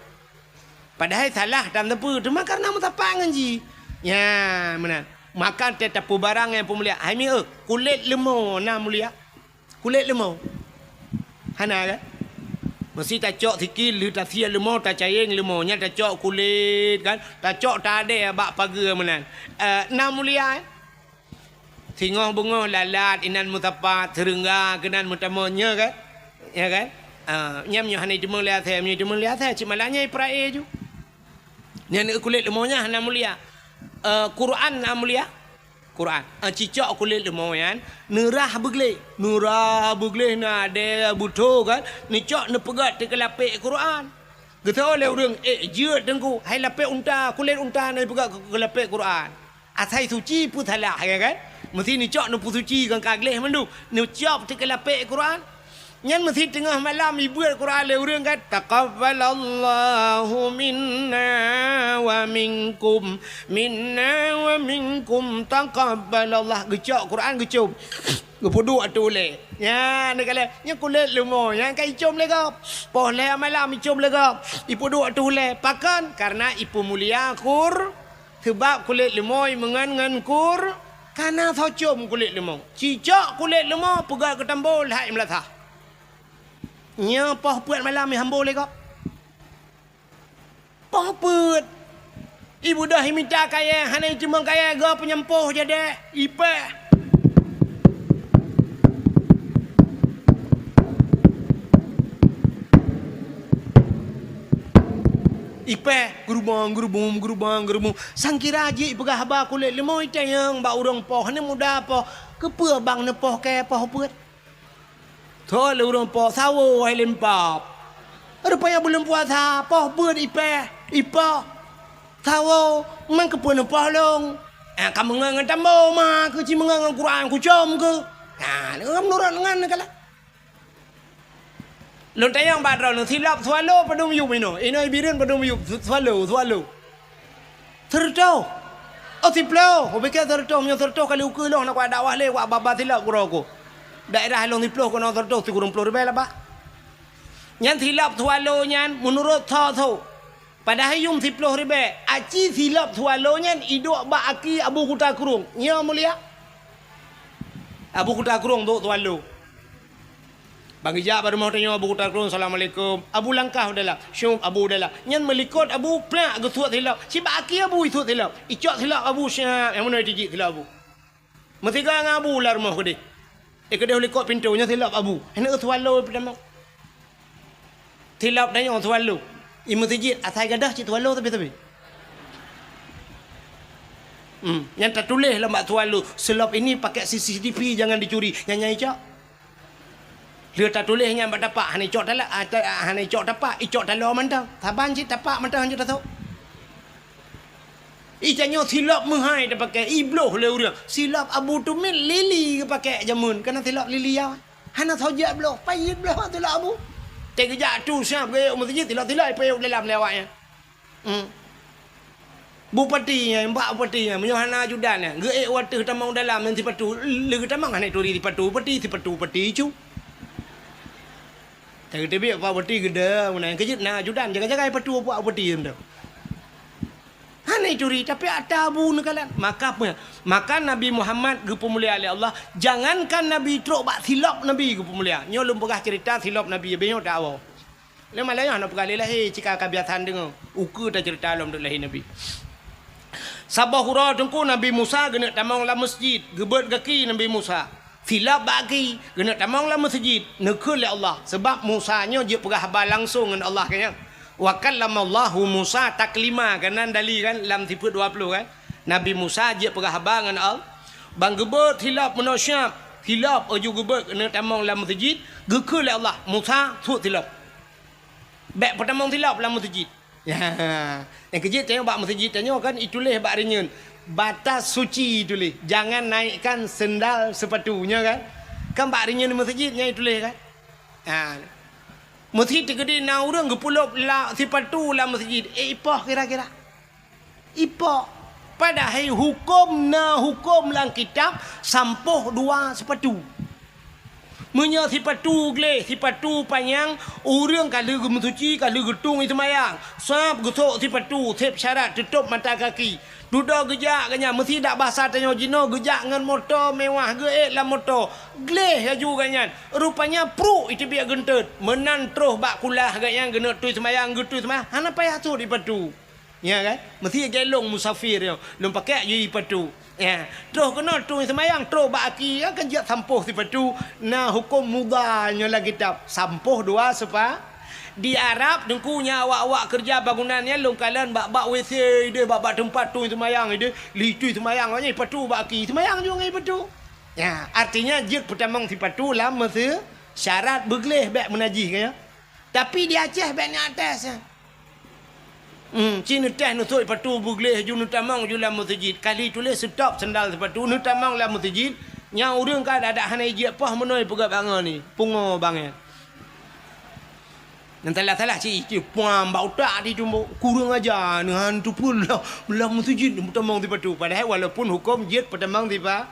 Padahai salah tan sapeue, teuma kareuna meusapat ngon jih. Nyan meunan. Maka teuh tapeubarang nyang peumulia. Hai mieu, kulét leumo na mulia? Kulét leumo? Hana kan? Meusi tacok sikil lheueh tasie leumo, tacayeng leumo, nyan tacok kulét kan, tacok tadée bak pageue meunan. Eh, na mulia, eh? Singoh beungoh lalat inan meusapat, seureungga keunan meutamong, nyo kan? Ya kan? Ah, nyan meunyoe hana jiteumeung lé asée, meunyoe jiteumeung lé asée, cit malah nyan ipeurak éh ju. Nyan kulét leumo nyan hana mulia. Eh, Quran na mulia? Quran. Eh, cicok kulét leumo nyan, neurah beugleh. Neurah beugleh na adée beutôi kan? Neucok neupeugét teukeulapék Quran. Geuteupeue lé ureuëng, "Eh, jeuet teungku, hai lapék unta, kulét unta na ipeugét keu, keu lapék Quran." Asai suci peue salah, ya kan? Meusi neucok neupeusuci ngon ka gleh mandum, neucok teukeulapék Quran. Nyan meusi teungoh malam ibeuet Quran lé ureuëng kan, "Taqabbalallahu minna wa minkum, minna wa minkum, taqabbalallah." Geucok Quran geucom. Geupeuduek ateueh ulèe. Nyan, neukalon, nyan kulét leumo, nyan ka icôm lé gob. Poh lhèe malam icôm lé gob. Ipeuduek ateueh ulèe. Pakon? Kareuna ipeumulia Qur-, seubab kulét leumo imeungon ngon Qur-, ka na soe com kulét leumo. Cicok kulét leumo, peugöt keu tambo, lhai meulasah. Nyoe poh peuet malam ihambo lé gob. Poh peuet. Ibeudôh imita kayèe, hana iteumeung kayèe, gob peunyampoh jadèe, ipèh. Ipèh, geurubong, geurubong, geurubong, geurubong. Sangkira jih ipeugah haba kulét leumo itanyong bak ureueng poh, hana muda poh. Keupeue bang neupoh kayèe poh peuet? Thôn lé ureueng po sawo hai lempap. Rupanya buleuen puasa, poh beuet ipèh, ipoh. Sawo, man keupeue neupoh lôn? Eh, ka meungon ngon tambo ma, keu ci meungon ngon Quran kucom keu. Nah, meunurot ngon neukalon. Lôn tanyong bak droeneuh, silop swallow padum yup inoe? Inoe Bireuen padum yup, swallow, swallow. Sireutôh. Oh, siplôh. Kupike sireutôh, meunyoe sireutôh kali ukeue lôn hana kuat dakwah lé, kuat babah silop keudroe ku. Daerah lôn siplôh keunoe sireutôh sikureueng plôh ribèe laba. Nyan silop swallow nyan meunurot tho-tho. Padahai yuem siplôh ribèe, aci silop swallow nyan iduek bak aki Abu Kuta Krueng. Nyo mulia. Abu Kuta Krueng duek swallow. Ban geujak bak rumoh tanyoe Abu Kuta Krueng, "Assalamualaikum." Abu langkah u dalam. Syup, Abu u dalam. Nyan meulikot Abu plak geusuet silop. Cit bak aki Abu isuet silop. Icok silop Abu siap, nyang meunoe tijik silop Abu. Meusigoe ngon Abu lam rumoh keudeh. Eh, keudeh u likot pintoe, nyoe silop Abu. Hana swallow peutamong. Silop tanyoe swallow. I meuseujid asai gadôh cit swallow sabe-sabe. Hmm, nyang tatuléh lam bak swallow, "Silop ini pakai C C T V, jangan dicuri." Nyan, nyan icok. Lheueh tatuléh nyan bak tapak, hana icok tala-, ah, ta-, ah, hana icok tapak, icok taloe mantong. Saban cit tapak mantong hanjeuet tasôk. Itanyoe silop meuhai tapakai, ibloh lé ureueng. Silop Abu Tumit lili geupakai jameun, kana silop lili ya. Hana sojak bloh, payet bloh silop Abu. Teugeujak tu siap geuék u meuseujid, silop-silop ipayet dalam lé awaknyan. Hmm. Bupati nyan, bak bupati nyan, meunyoe hana ajudan nyan, geuék u ateueh tamong dalam ngon sipatu, lé geutamong hana ituri sipatu bupati, sipatu bupati cu. Teubiet pak bupati geude, meunan keujeuet na ajudan, jaga-jaga sipatu pak bupati tu. Hana ituri, tapi ata Abu neukalon. Maka, maka Nabi Muhammad geupeumulia lé Allah, jangankan Nabi trok bak silop Nabi geupeumulia. Nyoe lôn peugah cerita silop Nabi, habéh nyoe tawoe. Lé malam nyoe hana peugah lé lahé, cit ka kabiasaan deungoe. Ukeue tacerita lom duek lahé Nabi. Saboh uroe teungku Nabi Musa geuneuk tamong lam meuseujid, geubeuet gaki Nabi Musa. Silop bak gaki, geuneuk tamong lam meuseujid, neukheun lé Allah. Seubab Musa nyoe jeuet peugah haba langsong ngon Allah, kan nyan. "Wa kallamallahu Musa taklima," kan nan dali kan lam sifeuet dua ploh kan. Nabi Musa jeuet peugah haba ngon Allah. Ban geubeuet silop meunoe siap, silop laju geubeuet geuneuk tamong lam meuseujid, geukheun lé Allah, "Musa, suet silop." Bèk peutamong silop lam meuseujid. Ya, nyang keujeuet tanyoe bak meuseujid tanyoe kan ituléh bak rinyeun, "Batas suci" ituléh, "Jangan naikkan sendal sepatu," nyoe kan? Kan bak rinyeun meuseujid nyan ituléh kan? Ha. Meuseujid teukeudi na ureueng geupeulop la-, sipatu lam meuseujid, eh, ipoh kira-kira. Ipoh. Padahai huköm na huköm lam kitab sampoh dua sipatu. Meunyoe sipatu gleh, sipatu panyang, ureueng ka lheueh geumeusuci, ka lheueh geutueng i seumayang, sab geusok sipatu, sép syarat teutôp mata kaki. Dudoe geujak geuh nyan, meusidak basa tanyoe jinoe geujak ngon moto mewah, geuék lam moto. Gleh laju geuh nyan, rupanya pruek iteubiet geunteut. Meunan troh bak kulah geuh nyan geuneuk tui seumayang, geutui seumayang, hana payah sot sipatu. Ya kan? Meusti gelong musafir nyoe, lôn pakai jih sipatu. Ya, troh keunoe tueng seumayang, troh bak aki, ya kan, jak sampoh sipatu. Na huköm mudha nyoe lam kitab, sampoh dua sepa-, di Arab teungku nyan awak-awak keureuja bangunan nyan lôn kalon bak-bak W C ideh, bak-bak teumpat tueng seumayang ideh, lheueh tui seumayang nyan sipatu bak aki, seumayang ju ngon sipatu. Ya, artinya jeuet peutamong sipatu lam meuse-, syarat beugleh bèk meunajih, kan, ya. Tapi di Aceh bèk nyan atas, ya. Hmm, ci neuteh neusok sipatu beugleh ju neutamong ju lam meuseujid. Ka lheueh tuléh stop sendal sipatu neutamong lam meuseujid. Nyang ureueng ka adak hana ijak poh meunoe peugah bangon ni. Pungo bangai. Nyang salah-salah ci, ci puang bak utak di tumbok. Kurang aja neuhan tupul lam, lam meuseujid neutamong sipatu. Padahai walaupun huköm jeuet peutamong sipa-,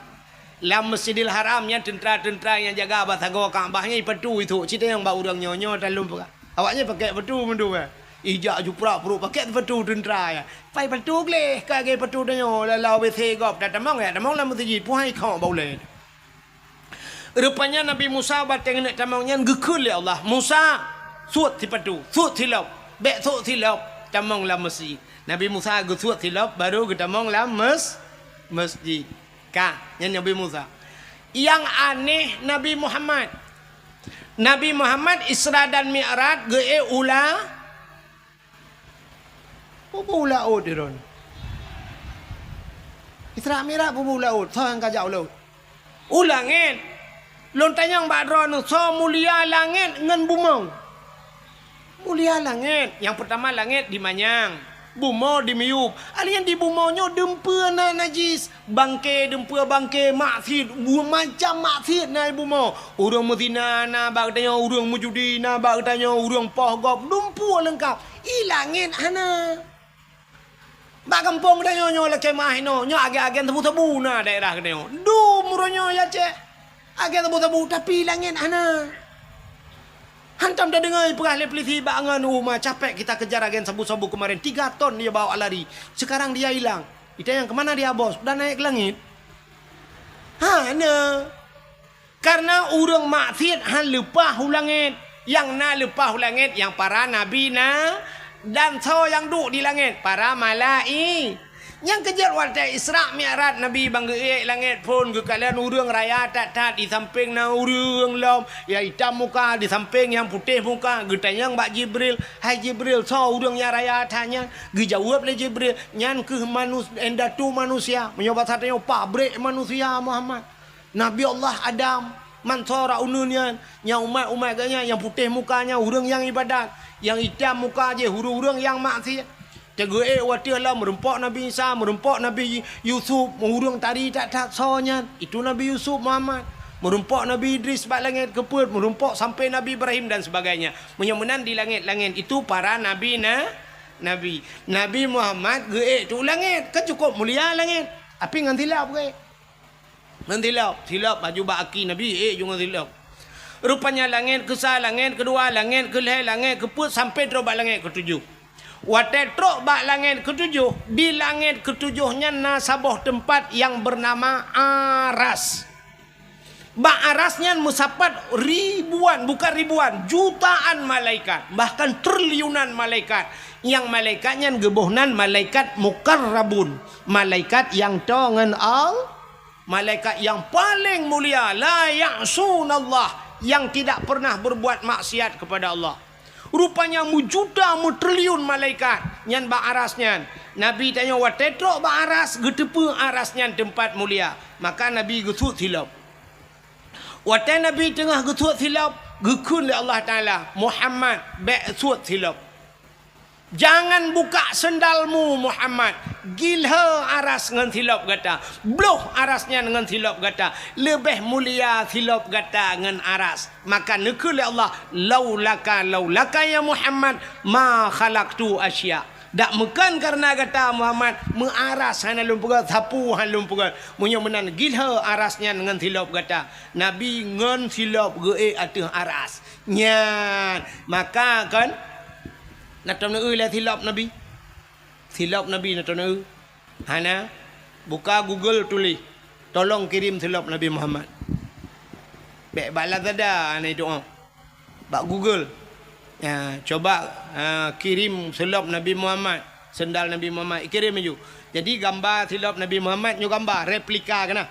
Lam Masjidil Haram nyan teuntra-teuntra nyang jaga bak sagoe Ka'bah nyan ipatu ithok, cit nyang bak ureuëng nyoe, nyoe talom peugah. Awaknyan pakèk patu mandum, eh. Ijak juprak pruet pakèk patu teuntra nyan. Pai patu gleh ka lagèe patu tanyoe, lam, lam W C gob, tatamong ya, tamong lam meuseujid, puhai khok bak ulèe. Rupanya Nabi Musa watèe geuneuk tamong nyan geukheun lé Allah, "Musa, suet sipatu, suet silop, bèk suet silop, tamong lam meuseujid." Nabi Musa geusuet silop, baru geutamong lam mes-, meuseujid. Ka, nyan Nabi Musa. Nyang aneh Nabi Muhammad. Nabi Muhammad Isra dan Mi'raj geuék u la-, peue-peue u laôt droeneuh. Isra Mi'raj peue-peue u laôt, soe nyang ka jak u laôt? U langèt. Lôn tanyong bak droeneuh, soe mulia langèt ngon bumoe? Mulia langèt. Nyang peurtama langèt dimanyang, bumoe dimiyueb. Alèh nyan di bumoe nyoe dumpeue na najis, bangke, dumpeue bangke, maksiet, bu-, macam maksiet na di bumoe. Ureuëng meuzina na bak geutanyoe, ureuëng meujudi na bak geutanyoe, ureuëng poh gob, dumpeue leungkap. I langèt hana. Bak gampông geutanyoe nyoe lakèe meu'ah inoe, nyoe agen-agen sabu-sabu na daerah geutanyoe. Dum uroe nyoe ya cek agen sabu-sabu, tapi langèt hana. Hantom tadeungoe peugah lé polisi bak ngon uma, "Capek kita kejar agen sabu-sabu kemarin, tiga ton dia bawa lari. Sekarang dia hilang." Itanyong, "Kemana dia, Bos? Udah naik ke langit?" Hana. Kareuna ureuëng maksiet han leupah u langèt. Nyang na leupah u langèt nyang para nabi na, dan soe nyang duek di langèt? Para malai-, nyang keujeuet watèe Isra Mi'raj Nabi ban geuék langèt phon geukalon ureuëng raya that-that, di sampéng na ureuëng lom, nyang itam muka, di sampéng nyang putéh muka. Geutanyong bak Jibril, "Hai Jibril, soe ureuëng nyang raya that nyan?" Geujaweueb lé Jibril, "Nyan kheueh manus-, indatu manusia." Meunyoe basa tanyoe, pabrék manusia, Muhammad. Nabi Allah Adam, man soe rot uneuen nyan, nyang umat-umat geuh nyan, nyang putéh muka nyan ureuëng nyang ibadat, nyang itam muka jih ureuëng-ureuëng nyang maksiet. Teugeuék watèe lom meurumpok Nabi Isa, meurumpok Nabi Yusuf, ureuëng tari that-that soe nyan, itu Nabi Yusuf Muhammad. Meurumpok Nabi Idris bak langèt keupeuet, meurumpok sampoe Nabi Ibrahim dan sebagainya. Meunyoe meunan di langèt-langèt itu para nabi na, nabi. Nabi Muhammad geuék tu langèt, kan cukôp mulia langèt. Tapi ngon silop geuék. Ngon silop, silop laju bak aki Nabi, ék ju ngon silop. Rupanya langèt keusa, langèt keudua, langèt keulhèe, langèt keupeuet, sampoe trok bak langèt keutujoh. Watèe trok bak langèt keutujoh, di langèt keutujoh nyan na saboh teumpat nyang beunama Aras. Bak Aras nyan meusapat ribuan, bukan ribuan, jutaan malaikat, bahkan triliunan malaikat. Nyang malaikat nyan geuboh nan malaikat muqarrabun, malaikat nyang toe ngon Al-, malaikat nyang paleng mulia, la ya'sunallah, nyang tidak pernah berbuat maksiat kepada Allah. Rupanya meujuta meutriliun malaikat nyan bak Aras nyan. Nabi tanyoe watèe trok bak Aras, geuteupeue Aras nyan teumpat mulia. Maka Nabi geusuet silop. Watèe Nabi teungoh geusuet silop, geukheun lé Allah Taala, "Muhammad, bèk suet silop." Jangan buka sendalmu, Muhammad. Gilhô Aras ngon silop gata. Bloh Aras nyan ngon silop gata. Leubeh mulia silop gata ngon Aras. Maka neukheun lé Allah, "Laulaka, laulaka ya Muhammad, ma khalaqtu asya." Dak meukon kareuna gata, Muhammad, meu Aras hana lôn peugöt, sapeue hana lôn peugöt. Meunyoe meunan, gilhô Aras nyan ngon silop gata. Nabi ngon silop geuék ateueh Aras. Nyan, maka kon Na tom neueu lé silop Nabi? Silop Nabi na tom neueu? Hana. Buka Google tuléh, "Tolong kirim silop Nabi Muhammad." Bèk bak Lazada hana itu, oh. Bak Google. Ya, coba, ha, kirim silop Nabi Muhammad, sendal Nabi Muhammad, kirim laju. Jadi gamba silop Nabi Muhammad nyoe gamba replika keunan.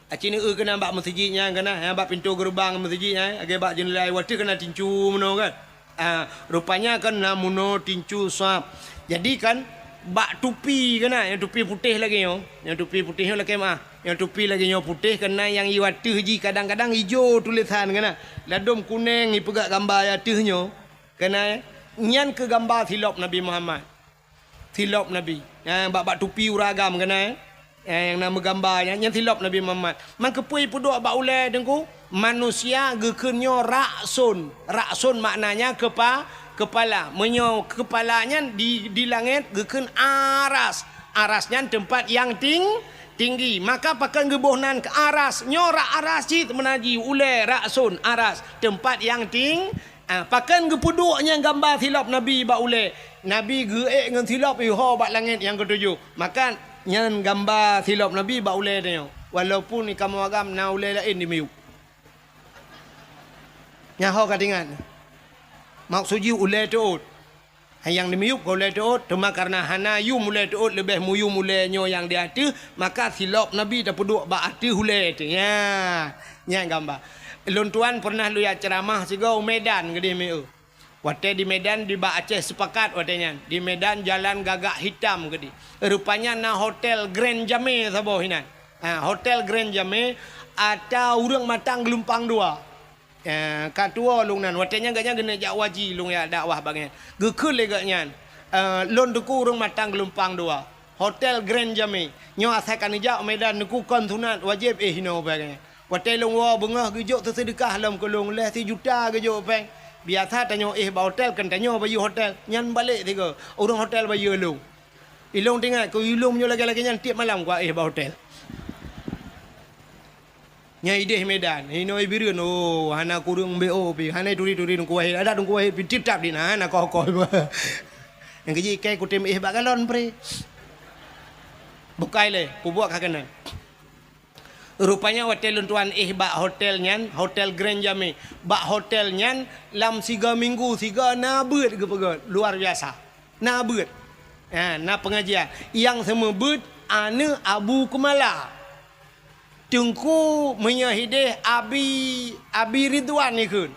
Aci neueu keunan bak meuseujid nyan keunan, ha, bak pintoe geureubang meuseujid nyan, lagèe bak jeundela, watèe keunan tincu meunoe kan. Ha, rupanya kan na meunoe tincu sab. Jadi kan bak tupi keunan, nyang tupi putéh lagèe nyoe, nyang tupi putéh nyoe lakèe meu'ah, nyang tupi lagèe nyoe putéh keunan, nyang i ateueh jih kadang-kadang ijo tulésan keunan, ladôm kunèng ipeugöt gamba i ateueh nyoe keunan, nyan keuh gamba silop Nabi Muhammad. Silop Nabi. Nyang bak, bak tupi ureueng agam keunan, eh? Eh, nyang na meugamba nyan, nyan silop Nabi Muhammad. Man keupeue ipeuduek bak ulèe Teungku? Manusia geukheun nyoe ra'sun. Ra'sun maknanya kepa-, kepala. Meunyoe kepala nyan di, di langèt geukheun aras. Aras nyan teumpat nyang ting-, Tinggi. Maka pakon geuboh nan keu aras. Nyoe rak aras cit meunan jih, ulée rak sôn aras. Teumpat nyang ting-, ah, pakon geupeuduek nyan gamba silop Nabi bak ulée. Nabi geuék ngon silop iho bak langét nyang keutujoh. Maka nyan gamba silop Nabi bak ulée tanyoe. Walaupun di kamoe agam na ulée laén di miyueb. Nyan ho ka teuingat. Maksud jih ulée teuôt. Nyang di miyueb ka ulée teuôt, teuma kareuna hana yum ulée teuôt, leubeh muyum ulée nyoe nyang di ateueh, maka silop Nabi tapeuduek bak ateueh ulée teuh. Nya, nyan gamba. Lôn tuan pernah lôn jak ceuramah sigoe u Medan keudeh meu. Watée di Medan, di bak Aceh Sepakat watée nyan. Di Medan jalan gagak hitam keudeh. Rupanya na hotel Grand Jame saboh inan. Ha, hotel Grand Jame ata ureuëng matang geulumpang dua. Eh, ka tuwoe lôn nan, watée nyan gobnyan geuneuk jak haji lôn jak dakwah bak nyan. Geukheun lé gobnyan, eh, lôn teungku ureuëng matang geulumpang dua. Hotel Grand Jame. Nyoe asai ka neujak u Medan teungku kon sunat, wajéb éh inoe bak nyan. Watée lôn woe beungoh geujok teuseudeukah lom keu lôn lhée sijuta geujok péng. Biasa tanyoe éh bak hotel, kon tanyoe bayeue hotel. Nyan balek sigoe, ureuëng hotel bayeue lôn. Ilôn teuingat keu ilôn meunyoe lagée-lagée nyan tieb malam kuéh bak hotel. Nyan ideh Medan, inoe Bireuen, oh, hana kureueng B O pih, hana turi-turi Teungku Wahid, adak Teungku Wahid pih titap di na, hana koh-koh. Nyang keujih ikai kutem éh bak galon pre. Bukai lé, pubuet ka keunan. Rupanya watée lôn tuan éh bak hotel nyan, Hotel Grand Jame. Bak hotel nyan, lam siga minggu siga na beuet geupeugét, luar biasa. Na beuet. Ha, na pengajian. Nyang seumeubeuet aneuk Abu Keumala. Teungku meunyoe hideh Abi, Abi Ridwan ikheun.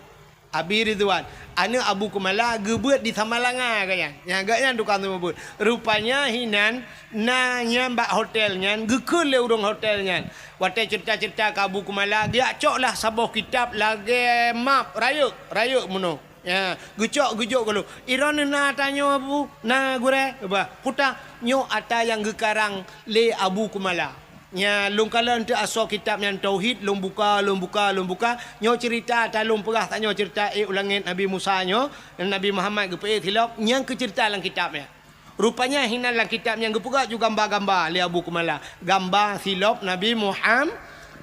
Abi Ridwan, aneuk Abu Keumala geubeuet di Samalanga gobnyan. Nyang gobnyan tukang seumeubeuet. Rupanya hinan na nyan bak hotel nyan, geukheun lé ureuëng hotel nyan. Watée ceurita-ceurita keu Abu Keumala, geujak coklah saboh kitab lagée map rayeuk, rayeuk meunoe. Ya, geucok geujok gohlom. Droeneuh na ata nyoe, Bu? Na, Gurée? Bah, peue ata? Nyoe ata nyang geukarang lé Abu Keumala. Nya, lôn kalon teuk asoe kitab nyan tauhid, lôn buka, lôn buka, lôn buka. Nyoe ceurita ata lôn peugah tanyoe ceurita ék u langét Nabi Musa nyoe, Nabi Muhammad geupeuék silop, nyang keu ceurita lam kitab nyan. Rupanya hinan lam kitab nyang geupeugah ju gamba-gamba lé Abu Keumala. Gamba silop Nabi Muham-,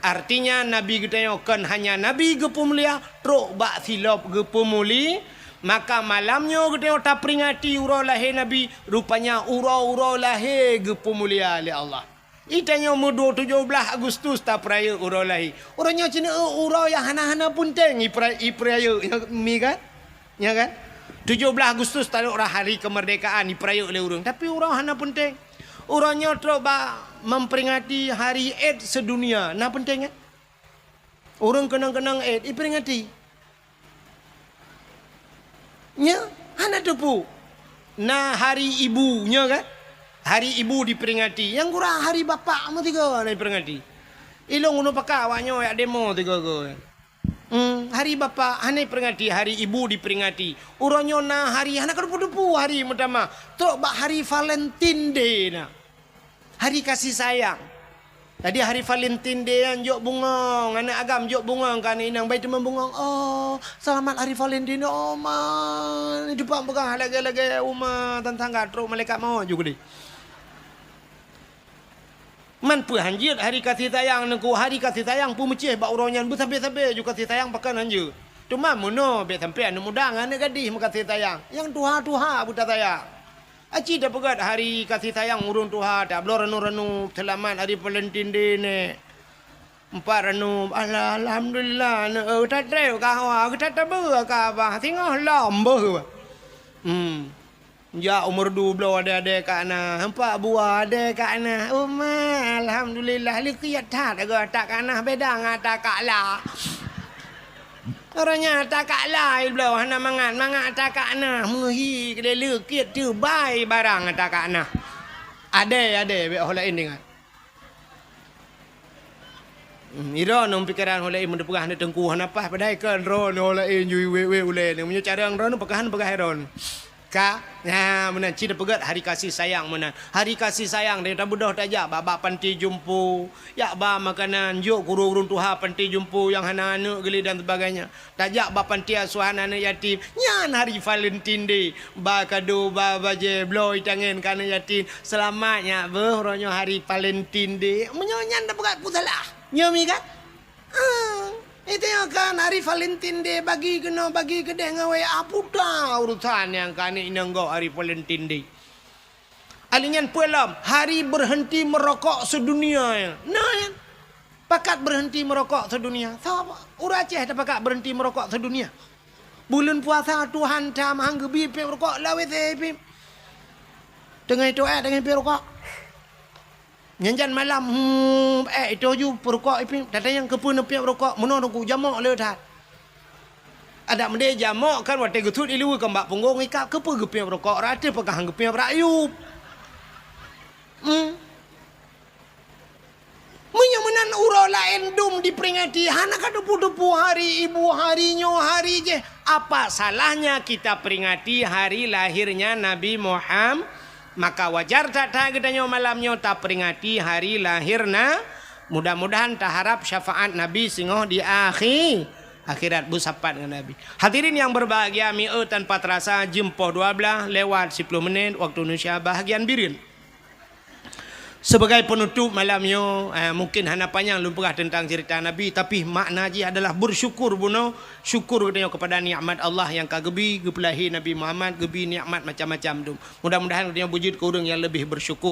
artinya Nabi geutanyoe kon hanya Nabi geupeumulia, trok bak silop geupeumuli. Maka malam nyoe geutanyoe taperingati uroe lahé Nabi, rupanya uroe-uroe lahé geupeumulia lé Allah. Itanyoe meuduek tujoh blaih Agustus tapeurayeuk uroe lahé. Uroe nyoe cit uroe nyang hana-hana peunteng ipera-, ipeurayeuk, nyoe mi kan? Nya kan? Tujoh blaih Agustus tadok rah hari kemerdekaan ipeurayeuk lé ureuëng, tapi uroe hana peunteng. Uroe nyoe trok bak memperingati hari AIDS sedunia, na peunteng kan? Ureuëng keunong-keunong AIDS iperingati. Nya, hana teupeu. Na hari ibu, nya kan? Hari ibu diperingati. Nyang gura hari bapak meusigoe hana diperingati. Ilôn gunong paka awak nyoe jak demo sigoe-goe. Hmm, hari bapak hana diperingati, hari ibu diperingati. Uroe nyoe na hari hana keudeupu-deupu hari meutamah. Trok bak hari Valentine Day na. Hari kasih sayang. Jadi hari Valentine Day nyan jok bungong, aneuk agam jok bungong keu aneuk inong, bai teuma bungong. Oh, selamat hari Valentine, oh ma. Teupang peugah lagée-lagée uma, tan tangga trok malaikat maut ju keudeh. Man peue hanjeuet hari kasih sayang nangku, hari kasih sayang peumeucéh bak uroe nyan beusabe-sabe ju kasih sayang pakon hanjeuet. Teuma meunoe bék sampoe aneuk muda ngon aneuk gadih meukasih sayang, nyang tuha-tuha beuta sayang. Aci tapeugét hari kasih sayang ureuëng tuha, tabloe ranup-ranup, seulamat hari Valentine Day nèk. Empat ranup, alah, alhamdulillah, aneuk, eh, tatrép ka hawa, geutat tabeue ka abah, singoh lom beuh. Hmm. Jak umur dua belas ade-ade ka na, empat buah ade ka na. Uma, alhamdulillah, leukiet that agoe ata ka na, beda ngon ata ka la. Uroe nyan ata ka la, ibloe hana mangat, mangat ata ka na, meuhi keudeh leukiet teubai barang ata ka na. Ade, ade, bék ho laén ingat. Hmm, droeneuh pikeran ho laén meuteupeugah aneuk teungku hana paih, padahai kon droeneuh ho laén ju wék-wék ulée nyoe. Meunyoe cara droeneuh peukahan peugah droeneuh. Ka? Nah, meunan cit peugét hari kasih sayang meunan. Hari kasih sayang, dia tabeudôh tajak bak, bak panti jompo, jak ba makanan, jok keu ureuëng tuha panti jompo nyang hana aneuk geuli dan sebagainya. Tajak bak panti asuhan aneuk yatim, nyan hari Valentine Day. Ba kado, ba bajée, bloe tangen keu aneuk yatim. Seulamat nyak beuh, uroe nyoe hari Valentine Day. Meunyoe nyan tapeugét peue salah. Nyoe mi kan? Ah, itu nyoe kan hari Valentine Day, bagi keunoe, bagi keudeh ngon W A, puta urusan nyang keu aneuk inong gob hari Valentine Day. Ali nyan peue lom, hari berhenti merokok sedunia. Nah, nyan. Pakat berhenti merokok sedunia. Sapa? Ureuëng Aceh tapakat berhenti merokok sedunia. Buleuen puasa Tuhan tam han geubi piep rukok lawét pih. Teungoh itu, eh, teungoh piep rukok. Nyan jan malam, hmm, eh, itu ju peurukok ipih. Tatanyong keupeue neupiep rukok, meunoe teungku jamok le that. Adak meudeh jamok kan watée geuthut ileue keu bak punggong ikab, keupeue geupiep rukok, rata peugah geupiep rakyup. Hmm. Meunyoe meunan uroe laén dum diperingati, hana ka teupeu-teupeu hari ibu, hari nyoe, hari jéh. Apa salahnya kita peringati hari lahirnya Nabi Muhammad? Maka wajar that-that geutanyoe malam nyoe taperingati hari lahirna. Mudah-mudahan taharap syafaat Nabi singoh di akhi-, akhirat beusapat ngon Nabi. Hadirin yang berbahagia, mieu tanpa terasa jeuem poh dua belas lewat sepuluh menit waktu Indonesia bahagian Bireuen. Sebagai penutup malam nyoe, eh, mungkin hana panyang lôn peugah teuntang cerita Nabi, tapi makna jih adalah bersyukur bunoe, syukur geutanyoe kepada nikmat Allah nyang ka geubi, geupeulahé Nabi Muhammad, geubi nikmat macam-macam dum. Mudah-mudahan geutanyoe beujeuet keu ureuëng nyang leubeh bersyukur.